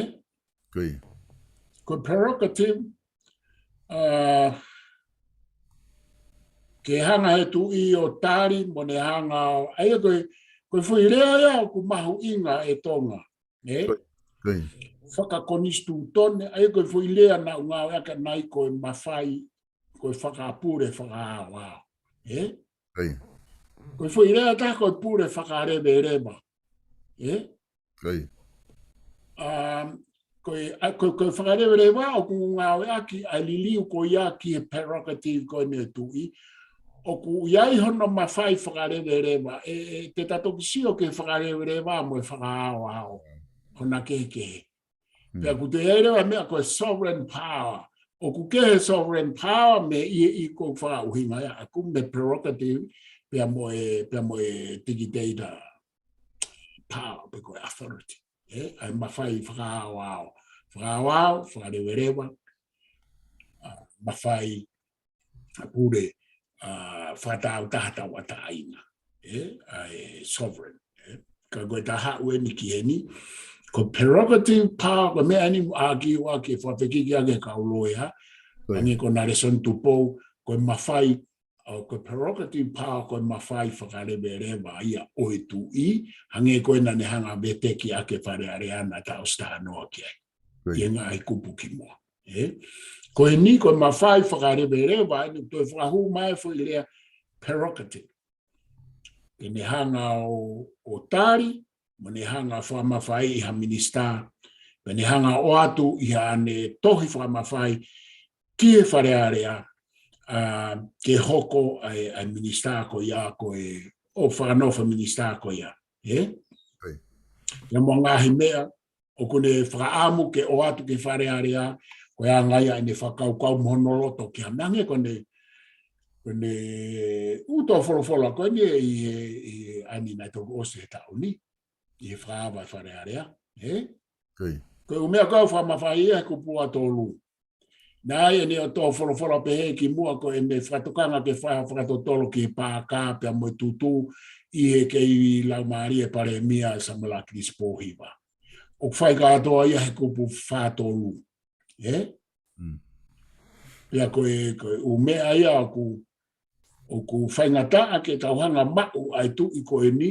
Ko e prerogative, ʻa, ke hanga he tuʻi ʻo tali, mo ne hanga ʻo, ʻa ia ko e, ko e foʻi lea ia ʻoku mahuʻinga ʻe Tonga. Ē? Fakakonisitūtone, ʻa ia ko e foʻi lea naʻa ku ngāueʻaki ʻanai ko e mafai, ko e fakapule fakaaoao. Ē? Ko e foʻi lea ʻe taha ko e pule fakaleveleva. Ē? ʻA, ko e, ʻa, ko, ko e fakaleveleva ʻoku ngāueʻaki ʻa e liliu ko ia ki he prerogative ko eni ʻo e tuʻi. ʻOku ʻi ai hono mafai fakaleveleva, ʻe, ʻe, te ta toki sio ki he fakaleveleva mo e fakaaoao. Hona kehekehe. Pea ʻoku toe ʻi ai leva e meʻa ko e sovereign power. ʻOku kehe sovereign power mei he ʻi ko fakaʻuhinga ia ʻaku mei he prerogative, pea mo e, pea mo e dictator power, pe ko e authority. Ē, ʻa e mafai fakaaoao. Fakaaoao, fakaleveleva, ʻa, mafai fakapule, ʻa, fakatauʻatāina. Ē, ʻa e sovereign. Ē, ka ko e ta haʻu eni ki heni, ko e prerogative power, ko e meʻa eni ʻoku ʻākiu ʻaki e fakafekiki ʻaki e kau loea, hangē ko Nelson Tupou, ko e mafai ʻa, ko e prerogative power, ko e mafai fakaleveleva ia ʻo e tuʻi, hangē ko ē naʻa ne hanga ʻo veteki ʻaki e Fale Alea naʻa ta ʻosi talanoa ki ai. ʻI he ngaahi kupu kimuʻa. Ē? Ko eni ko e mafai fakaleveleva, ʻa eni toe fakahū mai e foʻi lea prerogative. Ke ne hanga ʻo, ʻo tali, mo ne hanga ʻo fakamafaiʻi ha minisitā, pea ne hanga ʻo ʻoatu ʻi haʻane tohi fakamafai ki he Fale Alea, ʻa, ke hoko ʻa e, ʻa e minisitā ko ia ko e, ʻo fakanofo minisitā ko ia. Ē? Pea mo e ngaahi meʻa, ʻoku ne fakaʻamu ke ʻoatu ki he Fale Alea, ko e anga ia ʻene fakakaukau mo hono loto ki ha meʻa hangē ko ʻene, ko ʻene ʻū tō folofola ko eni ʻi he, ʻi he ʻa eni naʻe toki ʻosi he taʻu ni, ʻi he fakaava e Fale Alea, ē? Ko e ʻū meʻa ko ē ʻoku fakamafai ia he kupu ua tolu. Naʻe ʻi ai ʻene ʻū tō folofola pehē kimuʻa ko ʻene fakatokanga ke fai ha fakatotolo ki he paaka pea mo e tutu ʻi he kei laumālie Palēmia Samuela Kilisi Pōhiva. ʻOku fai kātoa ia he kupu fā tolu. Ē? Pea ko e, ko e ʻū meʻa ia ʻoku, ʻoku faingataʻa ke tau hanga ʻo maʻu ʻa e tuʻi ko eni,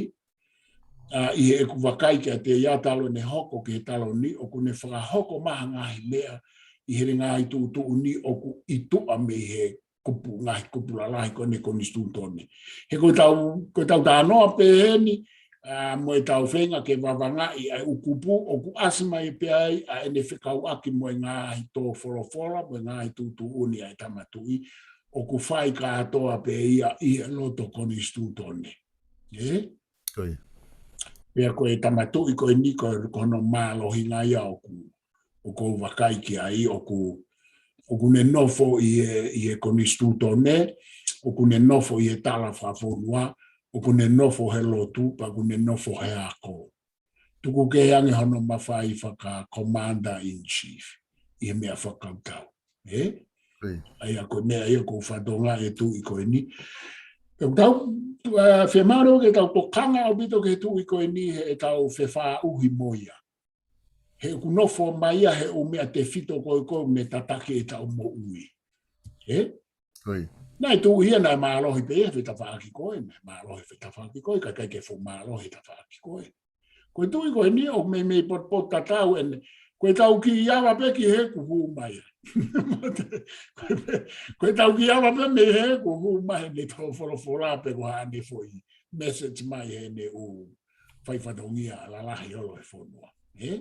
ʻa, ʻi heʻeku vakai kiate ia talu ʻene hoko ki he talu ni, ʻoku ne fakahoko mai ha ngaahi meʻa ʻi he ngaahi tuʻutuʻuni ʻoku ʻi tuʻa mei he kupu, ngaahi kupu lalahi ko eni konisitūtone. He ko ʻetau, ko ʻetau talanoa pē heni, ʻa, mo ʻetau feinga ke vavangaʻi ʻa e ʻū kupu, ʻoku ʻasi mai pē ai ʻa ʻene fekauʻaki mo e ngaahi tō folofola, mo e ngaahi tuʻutuʻuni ʻa e Tama Tuʻi, ʻoku fai kātoa pē ia ʻi he loto konisitūtone. Ē? Pea ko e Tama Tuʻi ko eni ko, ko hono mālohinga ia ʻoku, ʻoku ou vakai ki ai ʻoku, ʻoku ne nofo ʻi he, ʻi he konisitūtone, ʻoku ne nofo ʻi he tala fakafonua, ʻoku ne nofo he lotu, pea ʻoku ne nofo he ako. Tuku kehe ange hono mafai faka-commander in chief ʻi he meʻa fakakautau. Ē? ʻA ia ko e meʻa ia ʻoku ou fakatokangaʻi ʻa e tuʻi ko eni. Pea ʻoku tau, ʻa, fiemaʻu ke tau tokanga ʻaupito ki he tuʻi ko eni heʻetau fefaʻuhi mo ia. He ʻoku nofo mai ia he ʻū meʻa tefito ko ē ʻoku ne tataki ʻetau moʻui. Ē? Naʻe tuʻu ia naʻe mālohi pē ia he tafaʻaki ko ē, naʻe mālohi he tafaʻaki ko ē, ka ʻikai ke fuʻu mālohi he tafaʻaki ko ē. Ko e tuʻi ko eni ʻoku meimei potupotutatau ʻene, ko ʻetau kiʻi ava pē ki he ʻoku hū mai. Ko ʻetau kiʻi ava pē mei he ʻoku hū mai ʻene tō folofola pe ko haʻane foʻi message mai heʻene ʻū fai fatongia lalahi holo he fonua. Ē?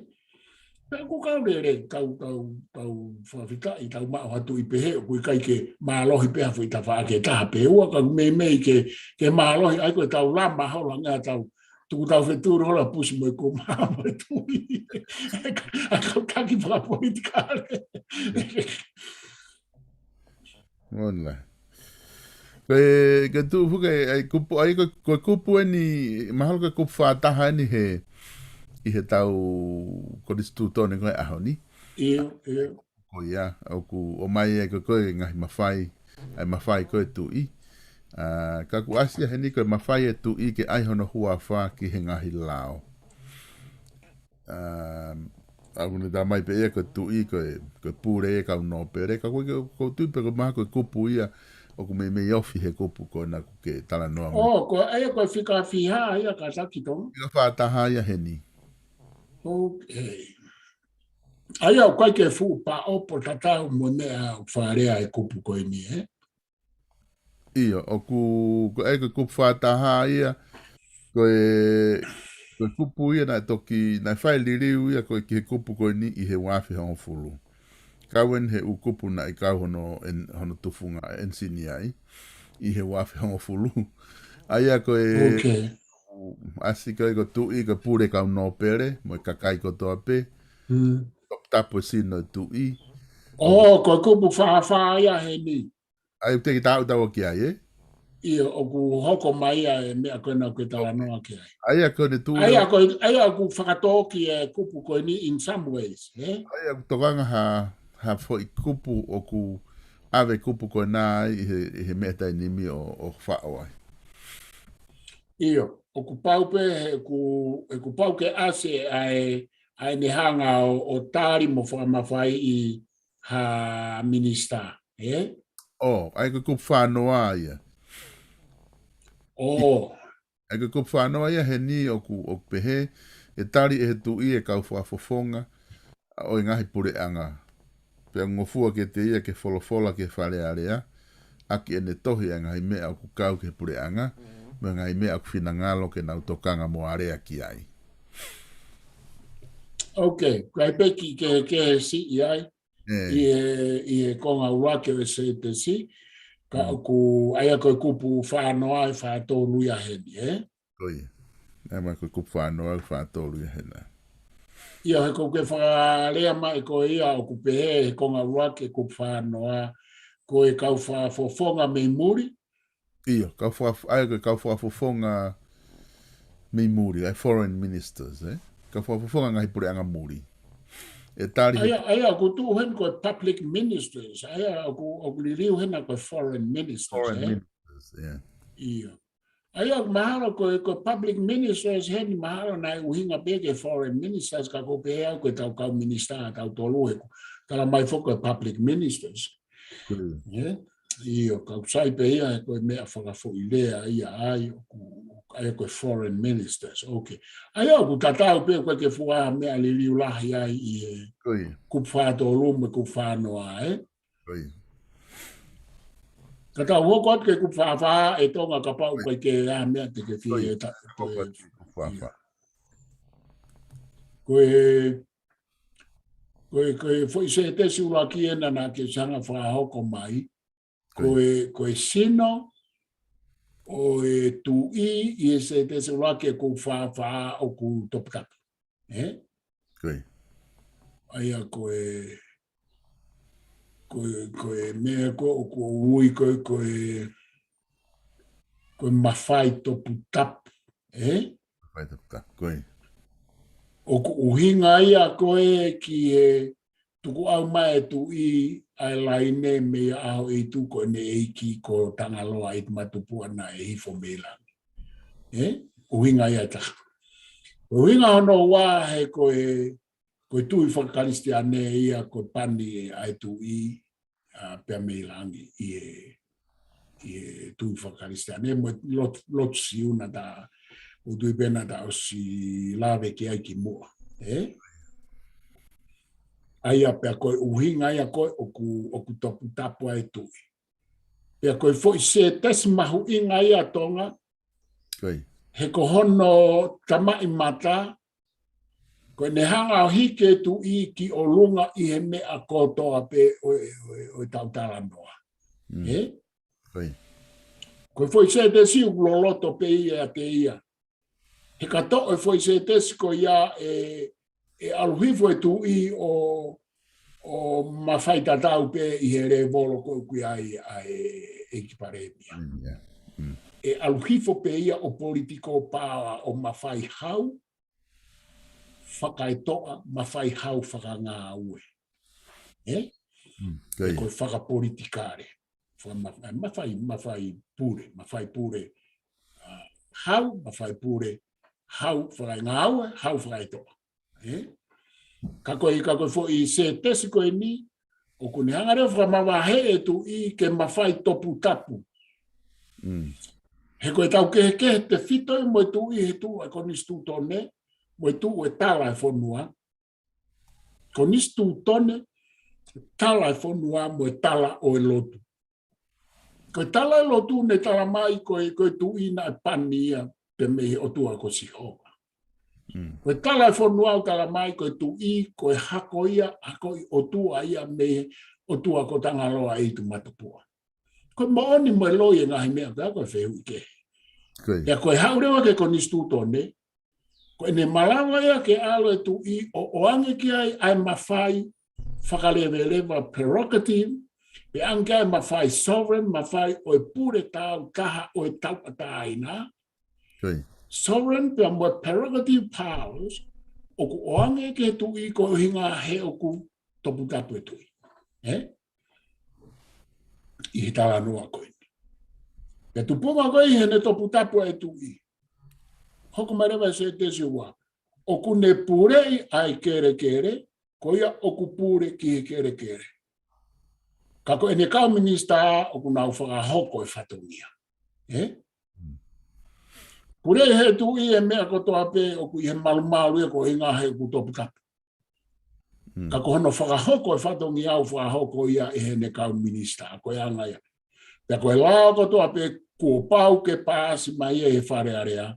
Pea ʻoku kau lele, tau, tau, tau fakafetaʻi, tau maʻu ha tuʻi pehē, ʻoku ʻikai ke mālohi pē ha foʻi tafaʻaki ʻe taha pe ua, ka ʻoku meimei ke, ke mālohi, ʻa ia ko ʻetau lama holo ange ʻetau Tuku tau feturu hola pusi mo e kuma mo e tui. ʻA e kau taki fakapolitikale. Mona. Ko e, ko e tuʻu fuke, ʻa e kupu, ʻa e ko, ko e kupu eni, mahalo ko e kupu fakataha eni he, ʻi he tau konisitūtone ko e ʻaho ni. ʻIo, ʻio. Ko ia, ʻoku ʻomai e ko, ko e ngaahi mafai, ʻa e mafai ko e tuʻi. ʻA, ka ʻoku ʻasi ia heni ko e mafai e tuʻi ke ʻai hono huafa ki he ngaahi lao. ʻA, ʻa, ʻoku ne tā mai pē ia ko e tuʻi, ko e, ko e pule e kau nōpele, ka ko e, ko e tuʻi pē ko e maha ko e kupu ia, ʻoku meimei ofi he kupu ko ena ʻoku ke talanoa mo. ʻO, ko e, ʻa ia ko e fika fiha ia ka taki tong. Fika fakataha ia heni. Ok. ʻA ia ʻoku ʻikai ke fuʻu paʻopo tatau mo e meʻa ʻoku fakalea e kupu ko eni, ē? ʻIo, ʻoku, ko e, ko e kupu fakataha ia, ko e, ko e kupu ia naʻe toki, naʻe fai liliu ia ko e ki he kupu ko eni ʻi he ua afe hongofulu. Kau eni he ʻū kupu naʻe kau hono, en, hono tufunga ʻenisini ai, ʻi he ua afe hongofulu. ʻA ia ko e, Ok. ʻasi ko e ko e tuʻi ko e pule kau nōpele, mo e kakai kotoa pē, Mm. toputapu e sino e tuʻi. ʻO, ko e kupu fakafa ia heni. ʻA ia te ki tau tau ki ai, ē? ʻIo, ʻoku hoko mai ia e meʻa ko ena ʻoku ke talanoa ki ai. ʻA ia ko eni tuʻu. ʻA ia ko, ʻa ia ʻoku fakatō ki he kupu ko eni in some ways, ē? ʻA ia ʻoku tokanga ha, ha foʻi kupu ʻoku ʻave kupu ko ena ai ʻi he, ʻi he meʻa taimi ni ʻo, ʻo faʻo ai. ʻIo, ʻoku pau pē, he ʻoku, ʻoku pau ke ʻasi ʻa e, ʻa ʻene hanga ʻo, ʻo tali mo fakamafaiʻi ha minisitā, ē? ʻO, ʻa ia ko e kupu fakanoa ia. ʻO. ʻA ia ko e kupu fakanoa ia heni ʻoku, ʻoku pehē, ʻe tali ʻe he tuʻi e kau fakafofonga, ʻo e ngaahi puleʻanga. Pea ngofua kiate ia ke folofola ki he Fale Alea, ʻaki ʻene tohi ʻa e ngaahi meʻa ʻoku kau ki he puleʻanga, mo e ngaahi meʻa ʻoku finangalo ke nau tokanga mo alea ki ai. Ok, ʻikai pē ke, ke siʻi ai, ʻi he, ʻi he konga ʻuluaki ʻo e sētesi, ka ʻoku, ʻa ia ko e kupu fakanoa e fakatolu ia heni, ē? Ko ia. ʻA ia ko e kupu fakanoa e fakatolu ia hena. ʻIo, he ʻoku ke fakalea mai ko ia ʻoku pehē he konga ʻuluaki e kupu fakanoa, ko e kau fakafofonga mei muli. ʻIo, kau faka-, ʻa ia ko e kau fakafofonga mei muli, ʻa e foreign ministers, ē? Kau fakafofonga ngaahi puleʻanga muli. ʻE tali he. ʻA ia, ʻa ia ʻoku tuʻu heni ko e public ministers, ʻa ia ʻoku, ʻoku liliu hena ko e foreign ministers, ē? Foreign ministers, yeah. ʻIo. ʻA ia, mahalo ko e, ko e public ministers heni, mahalo naʻe ʻuhinga pē ki he foreign ministers, ka ʻoku pehē au ko e tau kau minisitā, tau tolu he ʻoku tala mai foki ko e public ministers. ʻIo, ka ʻoku sai pē ia, ko e meʻa fakafoʻilea ia ʻa ia, ʻoku, ʻa ia ko e foreign ministers. Ok. ʻA ia, ʻoku tatau pē, ʻoku ʻikai ke fuʻu meʻa liliu lahi ai ʻi he kupu fakatolu mo e kupu fakanoa, ē? Ka tau hoko atu ki he kupu fakafa ʻe Tonga kapau ʻoku ʻikai ke ʻi ai ha meʻa te ke fie ta-, ko e, ko e foʻi sētesi ʻuluaki ena naʻa ke hanga fakahoko mai, ko e, ko e sino ʻo e tuʻi ʻi he sētesi ʻuluaki e kupu fakafa ʻoku toputapu. Ē? Ko ia. ʻA ia ko e, ko e, ko e meʻa ko ē ʻoku ui ko e, ko e, ko e mafai toputapu. Ē? Mafai toputapu, ko ia. ʻOku ʻuhinga ia ko ē ki he tukuʻau mai e tuʻi ʻa e laine mei he ʻaho ʻe tuʻu ko ʻene ʻeiki ko Tangaloa ʻi Matupuana ʻe hifo mei langi. Ē? ʻUhinga ia ʻe taha. ʻUhinga hono ua he ko e, ko e tui fakakalisitiane ia ko e pani ʻa e tuʻi, ʻa, pea mei langi ʻi he, ʻi he tui fakakalisitiane mo e lot-, lotu Siu naʻa ta, ʻoku tui pē naʻa ta ʻosi lave ki ai kimuʻa. Ē? ʻA ia pea ko e ʻuhinga ia ko ē ʻoku, ʻoku toputapu ai e tuʻi. Pea ko e foʻi sētesi mahuʻinga ia ʻa Tonga, he ko hono tamaʻimata, ko ʻene hanga ʻo hiki e tuʻi ki ʻolunga ʻi he meʻa kotoa pē ʻo e, ʻo e, ʻo e tau talanoa. Ē? Ko e foʻi sētesi ʻoku loloto pē ia ʻiate ia. He ka toʻo e foʻi sētesi ko ia ʻe, ʻe ʻalu hifo e tuʻi ʻo, ʻo mafai tatau pē ʻi he lēvolo ko ē ʻoku ʻi ai ʻa e ʻEiki Palēmia. Mm, yeah. Mm. ʻE ʻalu hifo pē ia ʻo political power ʻo mafai hau fakaetoʻa, mafai hau fakangāue. Ē? Mm, ko ia. Ko e fakapolitikale. Faka-, ma-, mafai, mafai pule, mafai pule, ah, hau, mafai pule, hau fakangāue, hau fakaetoʻa. Ē? Ka ko e, ka ko e foʻi sētesi ko eni, ʻoku ne hanga leva ʻo fakamavaheʻi e tuʻi ke mafai toputapu. Mm. He ko e tau kehekehe tefito ia mo e tuʻi he tuʻu ʻa e konisitūtone, mo e tuʻu e tala e fonua. Konisitūtone, tala e fonua mo e tala ʻo e lotu. Ko e tala e lotu ne tala mai ko e, ko e tuʻi naʻe pani ia pē mei he ʻOtua ko Sihova. Mm. Ko e tala e fonua ʻoku tala mai ko e tuʻi, ko e hako ia, hako ʻi ʻOtua ia mei he ʻOtua ko Tangaloa ʻEitumātupuʻa. Ko e moʻoni mo e loi e ngaahi meʻa pea ko e fehuʻi kehe. Ko ia. Pea ko e haʻu leva ki he konisitūtone, ko ʻene malava ia ke ʻalu e tuʻi ʻo ʻoange ki ai ʻa e mafai fakaleveleva, prerogative, pea ʻoange ki ai e mafai sovereign, mafai ʻo e pule taautaha ʻo e tauʻatāina. Ko ia. Sovereign pea mo e prerogative powers, ʻoku ʻoange ki he tuʻi koeʻuhinga he ʻoku toputapu e tuʻi. Ē? ʻI he talanoa ko eni. Pea tupunga ko ē ʻi heʻene toputapu e tuʻi. Hoko mai leva e sētesi ua. ʻOku ne puleʻi ʻa e kelekele, ko ia ʻoku pule ki he kelekele. Ka ko ʻene kau minisitā ʻoku nau fakahoko e fatongia. Ē? Puleʻi he tuʻi e meʻa kotoa pē ʻoku ʻi he malumalu ia koeʻuhinga he ʻoku toputapu. Mm. Ka ko hono fakahoko e fatongia ʻoku fakahoko ia ʻe heʻene kau minisitā, ko e anga ia. Pea ko e lao kotoa pē kuo pau ke paasi mai ia ʻi he Fale Alea,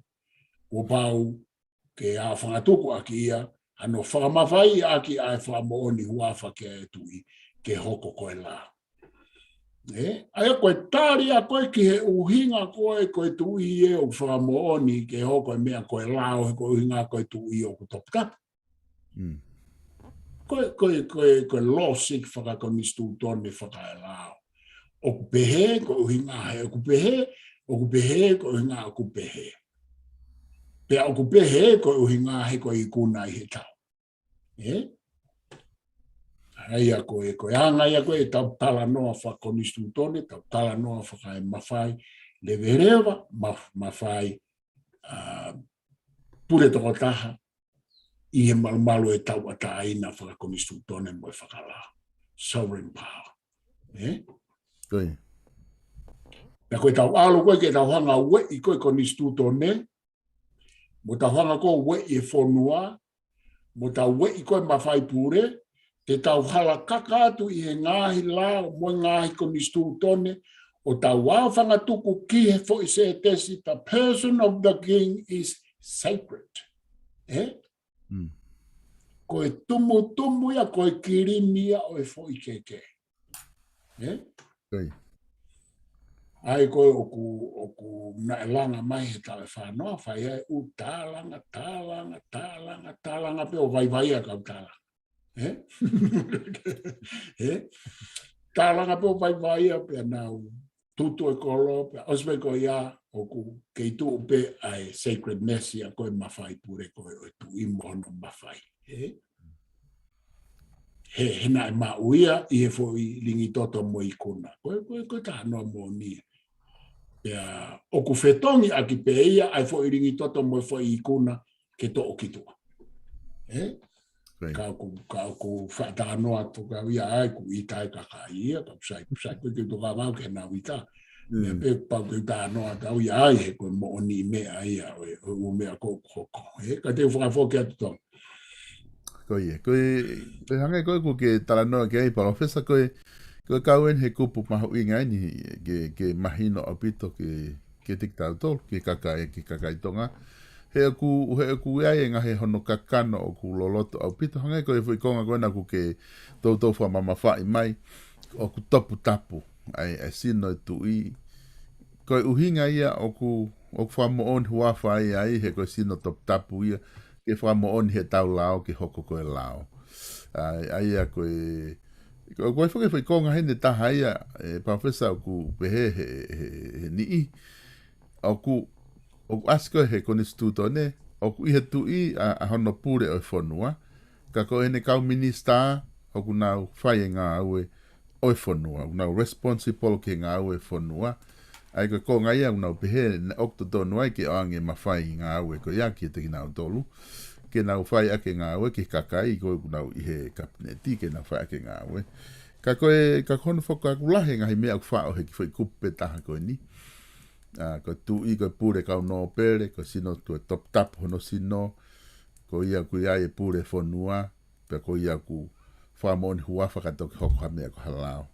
kuo pau ke aofangatuku ʻaki ia, hano fakamafaiʻi ʻaki ʻa e fakamoʻoni huafa ki he tuʻi, ke hoko ko e lao. Ē? ʻA ia ko e tali ʻa ko ē ki he ʻuhinga ko ē, ko e tuʻi ē ʻoku fakamoʻoni ke hoko e meʻa ko e lao, he ko e ʻuhinga ko e tuʻi ʻoku toputapu. Mm. Ko e, ko e, ko e, ko e logic fakakonisitūtone fakaelao. ʻOku pehē, ko e ʻuhinga he ʻoku pehē, ʻoku pehē, ko e ʻuhinga ʻoku pehē. Pea ʻoku pehē, ko e ʻuhinga he ko e ikuna ʻi he tau. Ē? ʻA ia ko e, ko e anga ia ko ē ʻetau talanoa fakakonisitūtone, tau talanoa fakaemafai, leveleva, maf-, mafai, ah, pule tokotaha, ʻi he malumalu e tauʻatāina fakakonisitūtone mo e fakalao. Sovereign power. Ē? Ko ia. Pea ko ʻetau ʻalu ko ē ke tau hanga ueʻi ko ē konisitūtone, mo tau hanga ko ē ueʻi e fonua, mo tau ueʻi ko ē mafai pule, te tau halakaka atu ʻi he ngaahi lao mo e ngaahi konisitūtone, ʻo tau aofangatuku ki he foʻi sētesi, the person of the king is sacred. Ē? Mm. Ko e tumutumu ia, ko e kilimi ia ʻo e foʻi kehekehe. Ē? Ko ia. ʻA ia ko ē ʻoku, ʻoku naʻe langa mai he taʻu ʻe fā noa, fai ai ʻū tālanga, tālanga, tālanga, tālanga pē ʻo vaivai ʻa e kau tālanga. Ē? Ē? Tālanga pē ʻo vaivai ia pea nau tutu e kolo, pea ʻosi pē ko ia ʻoku kei tuʻu pē ʻa e sacredness ia ko e mafai pule ko ē ʻo e tuʻi mo hono mafai. Ē? He, he naʻe maʻu ia ʻi he foʻi lingi toto mo e ikuna. Ko e, ko e, ko e talanoa moʻoni ia. Pea ʻoku fetongi ʻaki pē ia ʻa e foʻi lingi toto mo e foʻi ikuna ke toʻo ki tuʻa. Ē? Right. Ka ʻoku, ka ʻoku faʻa talanoa atu kau ia ai, ʻoku ʻita e kakai ia, ka ʻoku sai, ʻoku sai, ko e ke toka mau ke nau ʻita. Mm. Meʻa pē pau ke talanoa atu au ia ai, he ko e moʻoni meʻa ia, ʻo e, ʻo e ʻū meʻa ko ē ʻoku hoko. Ē, ka te u fakafoki atu Tonga. Ko ia, ko e, ko e hangē ko ē ʻoku ke talanoa ki ai, Palōfesa, ko e, ko e kau eni he kupu mahuʻinga eni, ke, ke mahino ʻaupito ke, kiate kitautolu, ki he kakai, ki he kakai Tonga. He ʻoku, he ʻoku ʻi ai e ngaahi hono kakano ʻoku loloto ʻaupito, hangē ko e foʻi konga ko ena ʻoku ke toutou fakamamafaʻi mai, ʻoku toputapu ʻa e, ʻa e sino e tuʻi. Ko e ʻuhinga ia ʻoku, ʻoku fakamoʻoni huafa ai ai he ko e sino toputapu ia, ke fakamoʻoni he tau lao ke hoko ko e lao. ʻA, ʻa ia ko e, ko, ko e foki foʻi konga heni taha ia, ʻe Palōfesa, ʻoku pehē he, he, he niʻihi. ʻOku, ʻoku ʻasi ko ē he konisitūtone, ʻoku ʻi he tuʻi ʻa, ʻa hono pule ʻo e fonua, ka ko ʻene kau minisitā, ʻoku nau fai e ngāue ʻo e fonua, ʻoku nau responsible ki he ngāue ʻo e fonua. ʻA ia ko e konga ia ʻoku nau pehē, naʻe ʻoku totonu ai ke ʻoange mafai ngāue ko ia kiate kinautolu, ke nau fai ʻaki e ngāue ki he kakai ko ē ʻoku nau ʻi he kapineti, ke nau fai ʻaki e ngāue. Ka ko e, ka ko hono fakaʻuhinga lahi e ngaahi meʻa ʻoku faʻo he kiʻi foʻi kupu pē taha ko eni. ʻA, ko e tuʻi, ko e pule kau nōpele, ko e sino, ko e toputapu hono sino, ko ia ʻoku ʻi ai e pule fonua, pea ko ia ʻoku fakamoʻoni huafa ka toki hoko ha meʻa ko ha lao.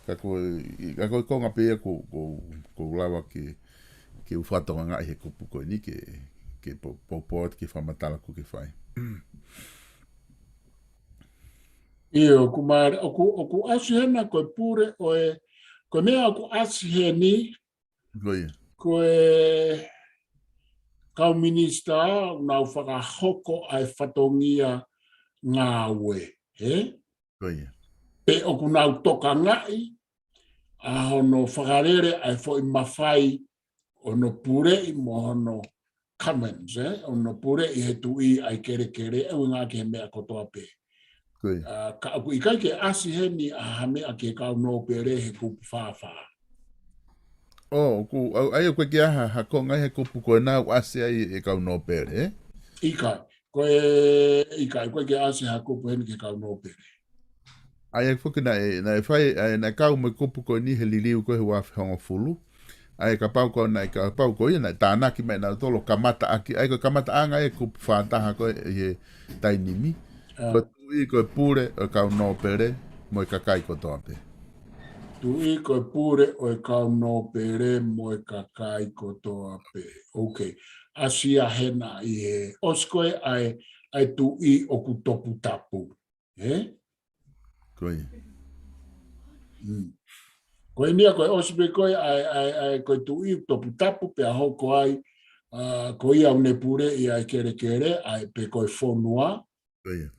Ka ko e, ka ko e konga pē ia ʻoku, ʻoku, ʻoku lava ke, ke u fakatokangaʻi he kupu ko eni ke, ke po-, poupou atu ki he fakamatala ʻoku ke fai. ʻIo, ʻoku ma-, ʻoku, ʻoku ʻasi hena ko e pule ʻo e, ko e meʻa ʻoku ʻasi heni, Ko ia. ko e kau minisitā, ʻoku nau fakahoko ʻa e fatongia ngāue, ē? Ko ia. Pe ʻoku nau tokangaʻi ʻa hono fakalele ʻa e foʻi mafai ʻo hono puleʻi mo hono comments, ē? ʻO hono puleʻi he tuʻi ʻa e kelekele, ʻuhinga ki he meʻa kotoa pē. Ko ia. ʻA, ka ʻoku ʻikai ke ʻasi heni ʻa ha meʻa ki he kau nōpele he kupu fā fā. ʻŌ, ʻoku, ʻa, ʻa ia ʻoku ʻikai ke ʻi ai ha, ha konga ʻi he kupu ko ena ʻoku ʻasi ai e kau nōpele, ē? ʻIkai, ko e, ʻikai, ʻoku ʻikai ke ʻasi ha kupu heni ki he kau nōpele. ʻA ia foki naʻe, naʻe fai, ʻa ia naʻe kau mo e kupu ko eni he liliu ko ē he ua afe hongofulu. ʻA ia kapau ko, naʻe kapau ko ia naʻe tānaki mai nautolu kamata ʻaki, ʻa ia ko e kamataʻanga e kupu fā taha ko ē ʻi he taimi ni. ʻA. Ko e tuʻi ko e pule ʻo e kau nōpele mo e kakai kotoa pē. Tuʻi ko e pule ʻo e kau nōpele mo e kakai kotoa pē. Ok. ʻAsi ia hena ʻi he ʻosi ko ē ʻa e, ʻa e tuʻi ʻoku toputapu. Ē? Ko ia. Mm. Ko eni ia ko e ʻosi pē ko ē ʻa e, ʻa e, ʻa e, ko e tuʻi toputapu pea hoko ai, ʻa, ko ia ʻoku ne puleʻi ʻa e kelekele, ʻa e pe ko e fonua. Ko ia.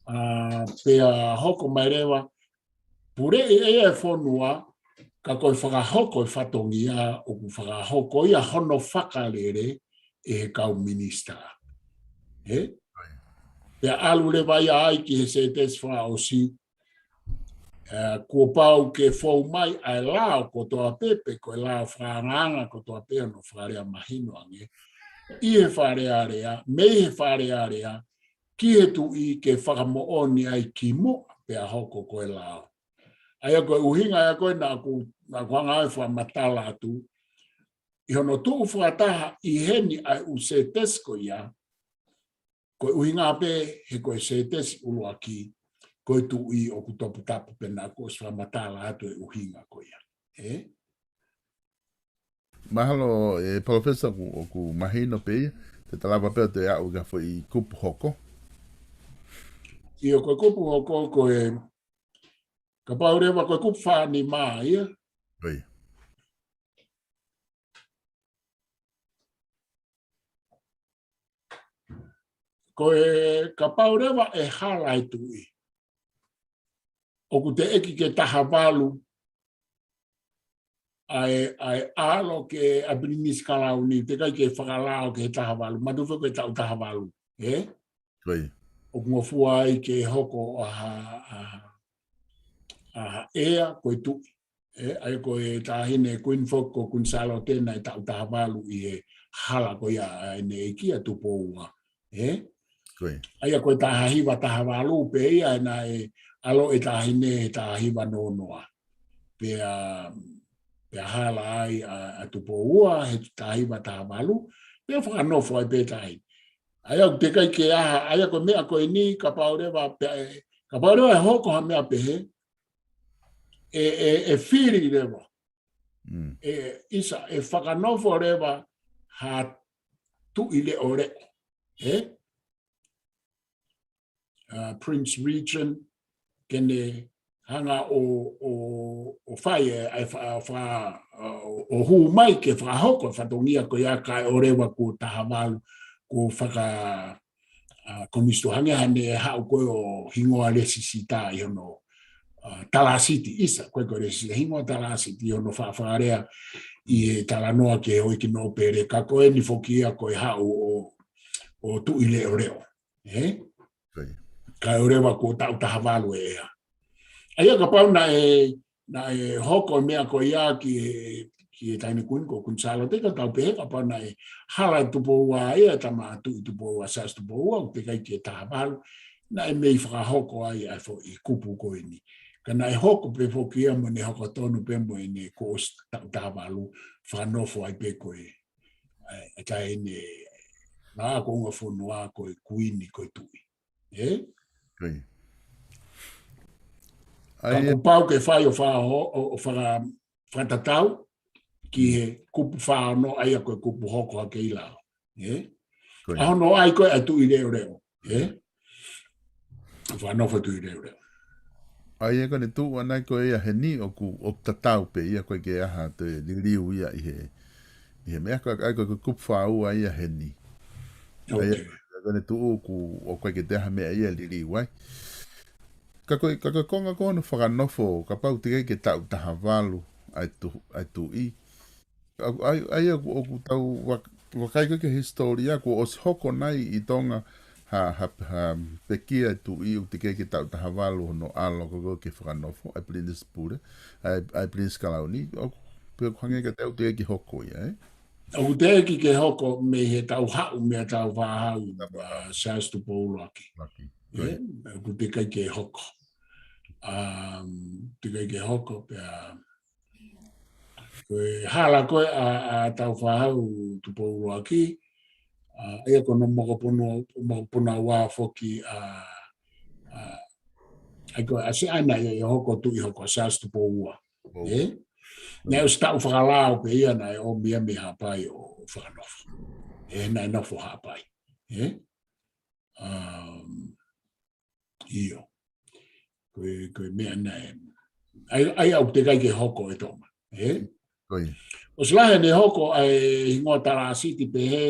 ʻA, pea hoko mai leva, puleʻi ʻe ia e fonua, ka ko e fakahoko e fatongia, ʻoku fakahoko ia hono fakalele ʻe he kau minisitā. Ē? Ko ia. Pea ʻalu leva ia ai ki he sētesi fakaʻosi, ē, kuo pau ke fou mai ʻa e lao kotoa pē, pe ko e lao fakaangaanga kotoa pē ʻo hono fakalea mahino ange. ʻI he Fale Alea, mei he Fale Alea, ki he tuʻi ke fakamoʻoni ai kimuʻa pea hoko ko e lao. ʻA ia ko e ʻuhinga ia ko ē naʻa ku, naʻa ku hanga ʻo fakamatala atu, ʻi hono tuʻu fakataha ʻi heni ʻa e ʻū sētesi ko ia, ko e ʻuhinga pē he ko e sētesi ʻuluaki, ko e tuʻi ʻoku toputapu pea naʻa ku ʻosi fakamatala atu e ʻuhinga ko ia. Ē? Mahalo, ē, Palōfesa, ʻoku, ʻoku mahino pē ia, te ta lava pē ʻo toe aʻu ki ha foʻi kupu hoko. ʻIo, ko e kupu hoko ko e, kapau leva ko e kupu fā nima ia. Ko ia. Ko e kapau leva ʻe hala e tuʻi, ʻoku teʻeki ke taha valu ʻa e, ʻa e ʻalu ki ʻa Pilinisi Kalauni, teʻeki ai ke fakalao ki he taha valu, mātuʻaki ko e taʻu taha valu, ē? Ko ia. ʻOku ngofua ai ke hoko ʻa ha, ʻa ha, ʻa ha heir ko e tuʻi. Ē, ʻa ia ko e taʻahine Kuini foki ko Kuini Sālote naʻe taʻu taha valu ʻi he hala ko ia ʻa ʻene ʻeiki ʻa Tupou Ua. Ē? Ko ia. ʻA ia ko e taha hiva taha valu pē ia naʻe ʻalu e taʻahine he taha hiva noa noa. Pea, pea hala ai ʻa, ʻa Tupou Ua he taha hiva taha valu, pea fakanofo ai pē taʻahine. ʻA ia ʻoku teʻeki ai ke ʻi ai ha, ʻa ia ko e meʻa ko eni kapau leva pē, kapau leva ʻe hoko ha meʻa pehē, ʻe, ʻe, ʻe fili leva. Mm. ʻE, ʻisa, ʻe fakanofo leva ha tuʻi leʻoleʻo. Ē? ʻA, Prince Regent, ke ne hanga ʻo, ʻo, ʻo fai e, ʻa e fa-, fa-, ʻa, ʻo, ʻo hū mai ke fakahoko e fatongia ko ia kae ʻoua leva kuo taha valu, kuo faka, ʻa, konisitū hangē haʻane haʻu ko ē ʻo hingoa Lesisita ʻi hono, ʻa, Talāsiti, ʻisa, ko e ko Lesisita, hingoa Talāsiti ʻi hono faʻa fakalea ʻi he talanoa ki he houʻeiki nōpele, ka ko eni foki ia ko e haʻu ʻo, ʻo Tuʻileʻoleʻo. Ē? Kae ʻoua leva kuo taʻu taha valu e ʻea. ʻA ia kapau naʻe, naʻe hoko e meʻa ko ia ki he, ki he taʻahine kuini ko Kuini Sālote, ka tau pehē kapau naʻe hala Tupou Ua ia, tama Tuʻi Tupou Ua, Siaosi Tupou Ua, ʻoku teʻeki ai ke taha valu, naʻe mei fakahoko ai ʻa e foʻi kupu ko eni. Ka naʻe hoko pē foki ia mo ʻene hoko tonu pē mo ʻene kuo ʻosi taʻu taha valu, fakanofo ai pē ko e, ʻa e, ʻa e taʻahine, ʻa, ko e ʻunga fonua ko e kuini ko e tuʻi. Ē? Ka kuo pau ke fai ʻo fa-, ʻo, ʻo, ʻo faka-, fakatatau ki he kupu fā ono ʻa ia ko e kupu hoko hake ʻi lalo. Ē? ʻA hono ʻai ko ē ʻa Tuʻileʻoleʻo. Ē? Fakanofo Tuʻileʻoleʻo. ʻA ia ko ʻene tuʻu ʻanai ko ia heni ʻoku, ʻoku tatau pē ia ko e ke aha te liliu ia ʻi he, ʻi he meʻa ko e, ʻa ia ko e kupu fā ua ia heni. ʻA ia ko ʻene tuʻu ʻoku, ʻoku ʻikai ke te aha meʻa ia liliu ai. Ka ko e, ka ko e konga ko hono fakanofo, kapau teʻeki ai ke taʻu taha valu ʻa e tu-, ʻa e tuʻi. ʻA, ʻa, ʻa ia ʻoku, ʻoku tau vak-, vakai ko ē ki he hisitōlia, kuo ʻosi hoko nai ʻi Tonga ha, ha, ha pekia e tuʻi ʻoku teʻeki ai ke taʻu taha valu hono ʻalo ko ē ke fakanofo, ʻa e Pilinisi Pule, ʻa e, ʻa e Pilinisi Kalauni, ʻoku, pe ʻoku hangē ka te au teʻeki hoko ia, ē? ʻOku teʻeki ke hoko mei he tau haʻu, mei he tau fakahau, ʻa, Siaosi Tupou Ua. Ē, ʻoku teʻeki ai ke hoko. Um, teʻeki ai ke hoko, pea, ko e hala ko ē ʻa, ʻa tau fakahau Tupou Ua, ʻa, ʻa ia ko hono mokopuna, mokopuna ua foki ʻa, ʻa, ʻa ia ko ʻAsiana ia ʻe hoko tuʻi hoko Siaosi Tupou Ua. Ē? Naʻe ʻosi taʻu fakalao pē ia naʻe ō mei, mei Haʻapai ʻo fakanofo. Ē, naʻe nofo Haʻapai. Ē? Um, ʻIo. Ko e, ko e meʻa naʻe. ʻA ia, ʻa ia ʻoku teʻeki ai ke hoko ʻe Tonga. Ē? ʻOsi lahi ʻene hoko ʻa e hingoa Talāsiti pehē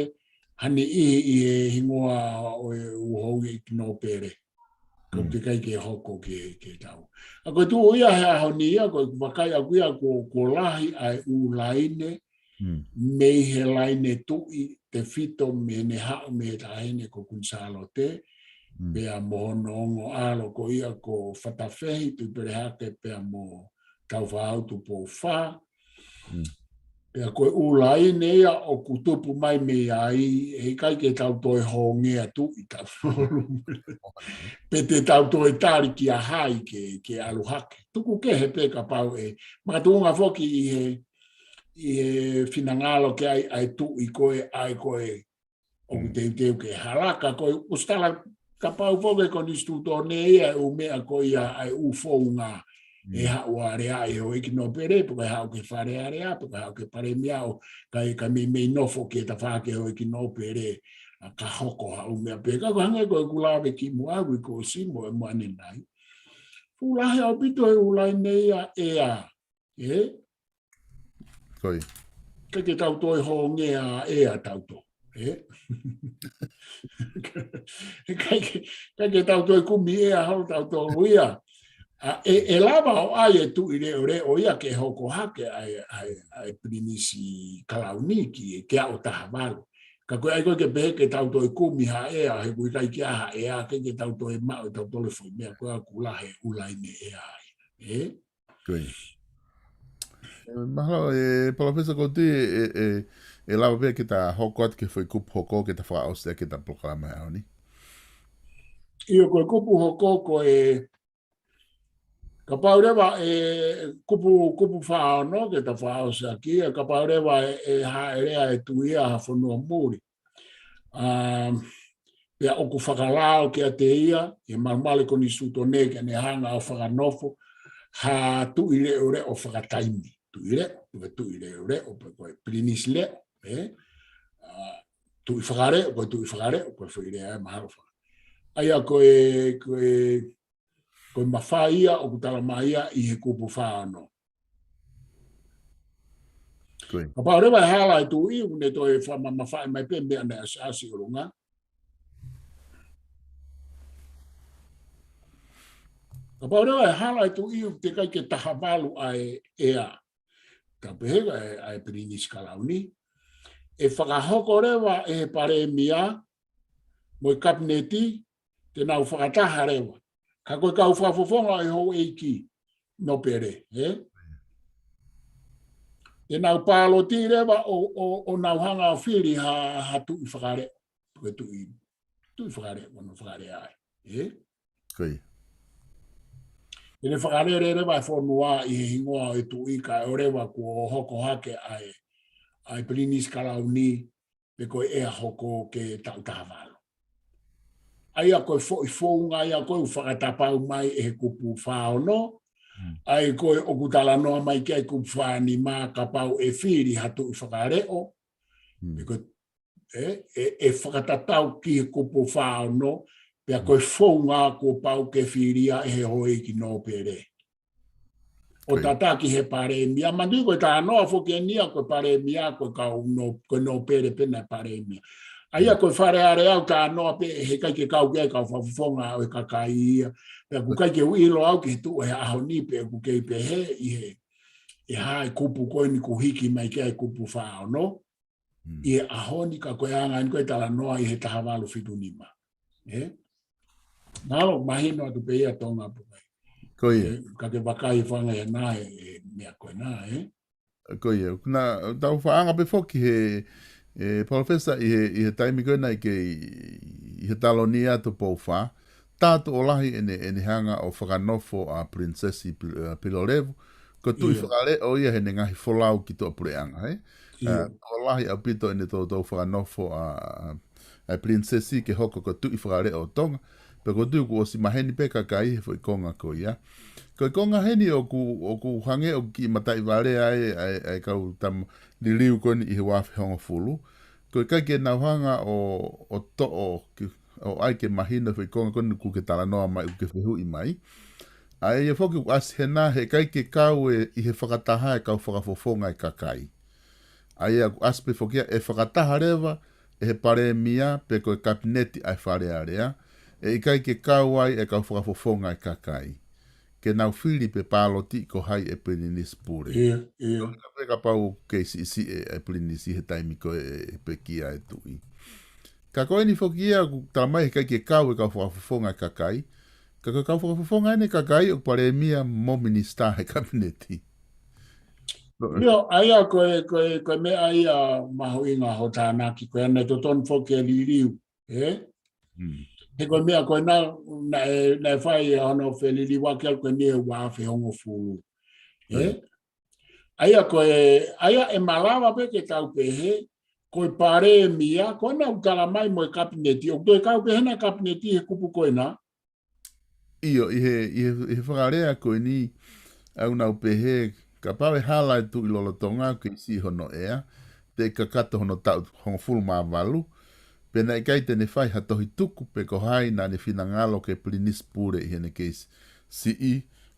ha niʻihi ʻi he hingoa ʻo e ʻū houʻeiki nōpele. Ka ʻoku teʻeki ai ke hoko ke, ke tau. ʻA ko e tuʻu ia he ʻaho ni ia, ko e vakai ʻaku ia kuo, kuo lahi ʻa e ʻū laine, mei he laine tuʻi, tefito mei heʻene haʻu mei he taʻahine ko Kuini Sālote, pea mo hono ongo ʻalo ko ia ko Fatafehi Tuʻipelehake pea mo Tāufaʻāhau Tupou Fā. Pea ko e ʻū laine ia ʻoku tupu mai mei ai, heʻikai ke tau toe hōngea tuʻi tau. Pe te tau toe tali kia hai ke, ke ʻalu hake. Tuku kehe pē kapau ʻe makatuʻunga foki ʻi he ʻi he finangalo ke ʻai, ʻai tuʻi ko ē, ʻai ko ē ʻoku teuteu ke hala ka ko e ʻosi tala kapau foki ko e konisitūtone ia ʻe ʻū meʻa ko ia ʻa e ʻū founga ʻe haʻu ʻo lea ʻi he houʻeiki nōpele, pe ko e haʻu ki he Fale Alea, pe ko e haʻu ki he Palēmia ʻo ka e ka meimei nofo ki he tafaʻaki houʻeiki nōpele, ʻa ka hoko ha ʻū meʻa pē. Ka ko e hangē ko ʻeku lave kimuʻa ʻaku ʻi ko ʻosi mo, mo ʻanenai. Fuʻu lahi ʻaupito e ʻū laine ia ʻea. Ē? ʻIkai ke tau toe hōngea ʻea tautolu. Ē? ʻIkai ke, ʻikai ke tau toe kumi ʻea holo tautolu ia. ʻA, ʻe, ʻe lava ʻo ʻai e Tuʻileʻoleʻo ia ke hoko hake ʻa e, ʻa e, ʻa e Pilinisi Kalauni ki, ke aʻu taha valu. Ka ko e ʻai ko ē ke pehē ke tau toe kumi ha ʻea, he ʻoku ʻikai ke ʻi ai ha ʻea, ʻikai ke tau toe maʻu ʻe tautolu e foʻi meʻa ko ē ʻoku lahi e ʻū laine ʻea ai. Ē? Ko ia. Ē, mahalo, ē, Palōfesa Kouti, ē, ē, ʻe lava pē ke ta hoko atu ki he foʻi kupu hoko ke ta fakaʻosi ʻaki ʻeta polokalama he ʻaho ni. ʻIo, ko e kupu hoko ko e, kapau leva ʻe kupu, kupu fā ono ke ta fakaʻosi ʻaki, ʻa kapau leva ʻe, ʻe hāʻele ʻa e tuʻi ia ha fonua muli. ʻA, pea ʻoku fakalao kiate ia, ʻi he malumalu e konisitūtone ke ne hanga ʻo fakanofo ha Tuʻileʻoleʻo fakataimi. Tuʻileʻo, pe ko e Tuʻileʻoleʻo, pe ko e Pilinisi Leʻo, ē? ʻA, Tuʻi Fakaleʻo, ko e Tuʻi Fakaleʻo, ko e foʻi lea ē mahalo faka-. ʻA ia ko e, ko e, ko e mafai ia ʻoku tala mai ia ʻi he kupu fā ono. Kapau leva ʻe hala e tuʻi, ʻoku ne toe fakamamafaʻi mai pē meʻa naʻe ʻasi ʻasi ʻolunga. Kapau leva ʻe hala e tuʻi, ʻoku teʻeki ai ke taha valu ʻa e ʻea. Ka pehē ʻa e, ʻa e Pilinisi Kalauni. ʻE fakahoko leva ʻe he Palēmia mo e Kapineti, te nau fakataha leva. Ka ko e kau fakafofonga ʻo e houʻeiki nōpele, ē? Te nau pāloti leva ʻo, ʻo, ʻo nau hanga ʻo fili ha, ha tuʻi fakaleʻo. Ko e tuʻi, tuʻi fakaleʻo, ʻo nau fakalea ai, ē? Te ne fakalele leva e fonua ʻi he hingoa ʻo e tuʻi kae ʻoua leva kuo hoko hake ʻa e, ʻa e Pilinisi Kalauni, pe ko e ʻea hoko ke taʻu taha valu. ʻA ia ko e foʻi founga ia ko ē ʻoku fakatapau mai ʻe he kupu fā ono, ʻa ia ko ē ʻoku talanoa mai ki ai kupu fā nima kapau ʻe fili ha tuʻi fakaleʻo, pe ko e, ē, ʻe, ʻe fakatatau ki he kupu fā ono, pea ko e founga kuo pau ke filia ʻe he houʻeiki nōpele. ʻO tataki he Palēmia, manatuʻi ko e talanoa foki eni ia ko e Palēmia, ko e kau nō, ko e nōpele pē naʻe Palēmia. ʻA ia ko e Fale Alea ʻoku talanoa pē heʻikai ke kau ki ai kau fakafofonga ʻo e kakai ia. Pea ʻoku ʻikai ke u ʻilo au ki he tuʻu he ʻaho ni pe ʻoku kei pehē ʻi he, ʻe hā e kupu ko eni kuo hiki mai ki ai kupu fā ono. ʻI he ʻaho ni ka ko e anga eni ko e talanoa ʻi he taha valu fitu nima. Ē? Mahalo, mahino atu pē ia Tonga pē. Ko ia. Ē, ka ke vakai fanga ia nā e, e meʻa ko ē nā, ē? Ko ia. Naʻa tau fakaanga pē foki he, e, Palōfesa ʻi he, ʻi he taimi ko ē naʻe kei, ʻi he taloni atu Poufā, tā tuʻo lahi ʻene, ʻene hanga ʻo fakanofo ʻa Pilinisesi Pil-, ʻa Pilolevu, ko e tuʻi fakaleʻo ia heʻene ngaahi folau ki tuʻa puleʻanga, ē? Ē, tuʻo lahi ʻaupito ʻene toutou fakanofo ʻa, ʻa, ʻa e Pilinisesi ke hoko ko e tuʻi fakaleʻo ʻo Tonga, pea ʻoku ou tui kuo ʻosi maheni pē kakai he foʻi konga ko ia. Ko e konga heni ʻoku, ʻoku hangē ʻoku kiʻi mataʻi valea ai, ʻa e, ʻa e kau tama liliu ko eni ʻi he ua afe hongofulu. Ko e ʻikai ke nau hanga ʻo, ʻo toʻo, ke, ʻo ʻai ke mahino foʻi konga ko eni ʻoku ke talanoa mai, ʻoku ke fehuʻi mai. ʻA ia foki ʻoku ʻasi hena, heʻikai ke kau ʻe, ʻi he fakataha e kau fakafofonga e kakai. ʻA ia ʻoku ʻasi pē foki ia ʻe fakataha leva, ʻe he Palēmia pe ko e Kapineti ʻa e Fale Alea, ʻe ʻikai ke kau ai e kau fakafofonga e kakai. Ke nau fili pe pāloti ko hai ʻe Pilinisi Pule. ʻIo, ʻio. Ka pē kapau kei siʻisiʻi e, e Pilinisi he taimi ko ē ʻe pekia e tuʻi. Ka ko eni foki ia ʻoku tala mai heʻikai ke kau e kau fakafofonga e kakai. Ka ko e kau fakafofonga eni e kakai ʻoku Palēmia mo Minisitā he Kapineti. ʻIo, ʻa ia ko e, ko e, ko e meʻa ia mahuʻinga hoʻo tānaki ko ē naʻe totonu foki ke liliu, ē? He ko e meʻa ko ē naʻe, naʻe, naʻe fai ʻa hono feliliuaki ʻalu ko eni he ua afe hongofulu. Ē? ʻA ia ko e, ʻa ia ʻe malava pē ke tau pehē, ko e Palēmia, ko ena ʻoku tala mai mo e Kapineti, ʻoku toe kau pē hena Kapineti he kupu ko ena, ʻIo, ʻi he, ʻi he, ʻi he fakalea ko eni, ʻoku nau pehē, kapau ʻe hala e tuʻi lolotonga, ʻoku kei siʻi hono ʻea, teʻeki kakato hono taʻu hongofulu mā valu, pea naʻe ʻikai te ne fai ha tohi tuku pe ko hai naʻa ne finangalo ke Pilinisi Pule ʻi heʻene kei si-, siʻi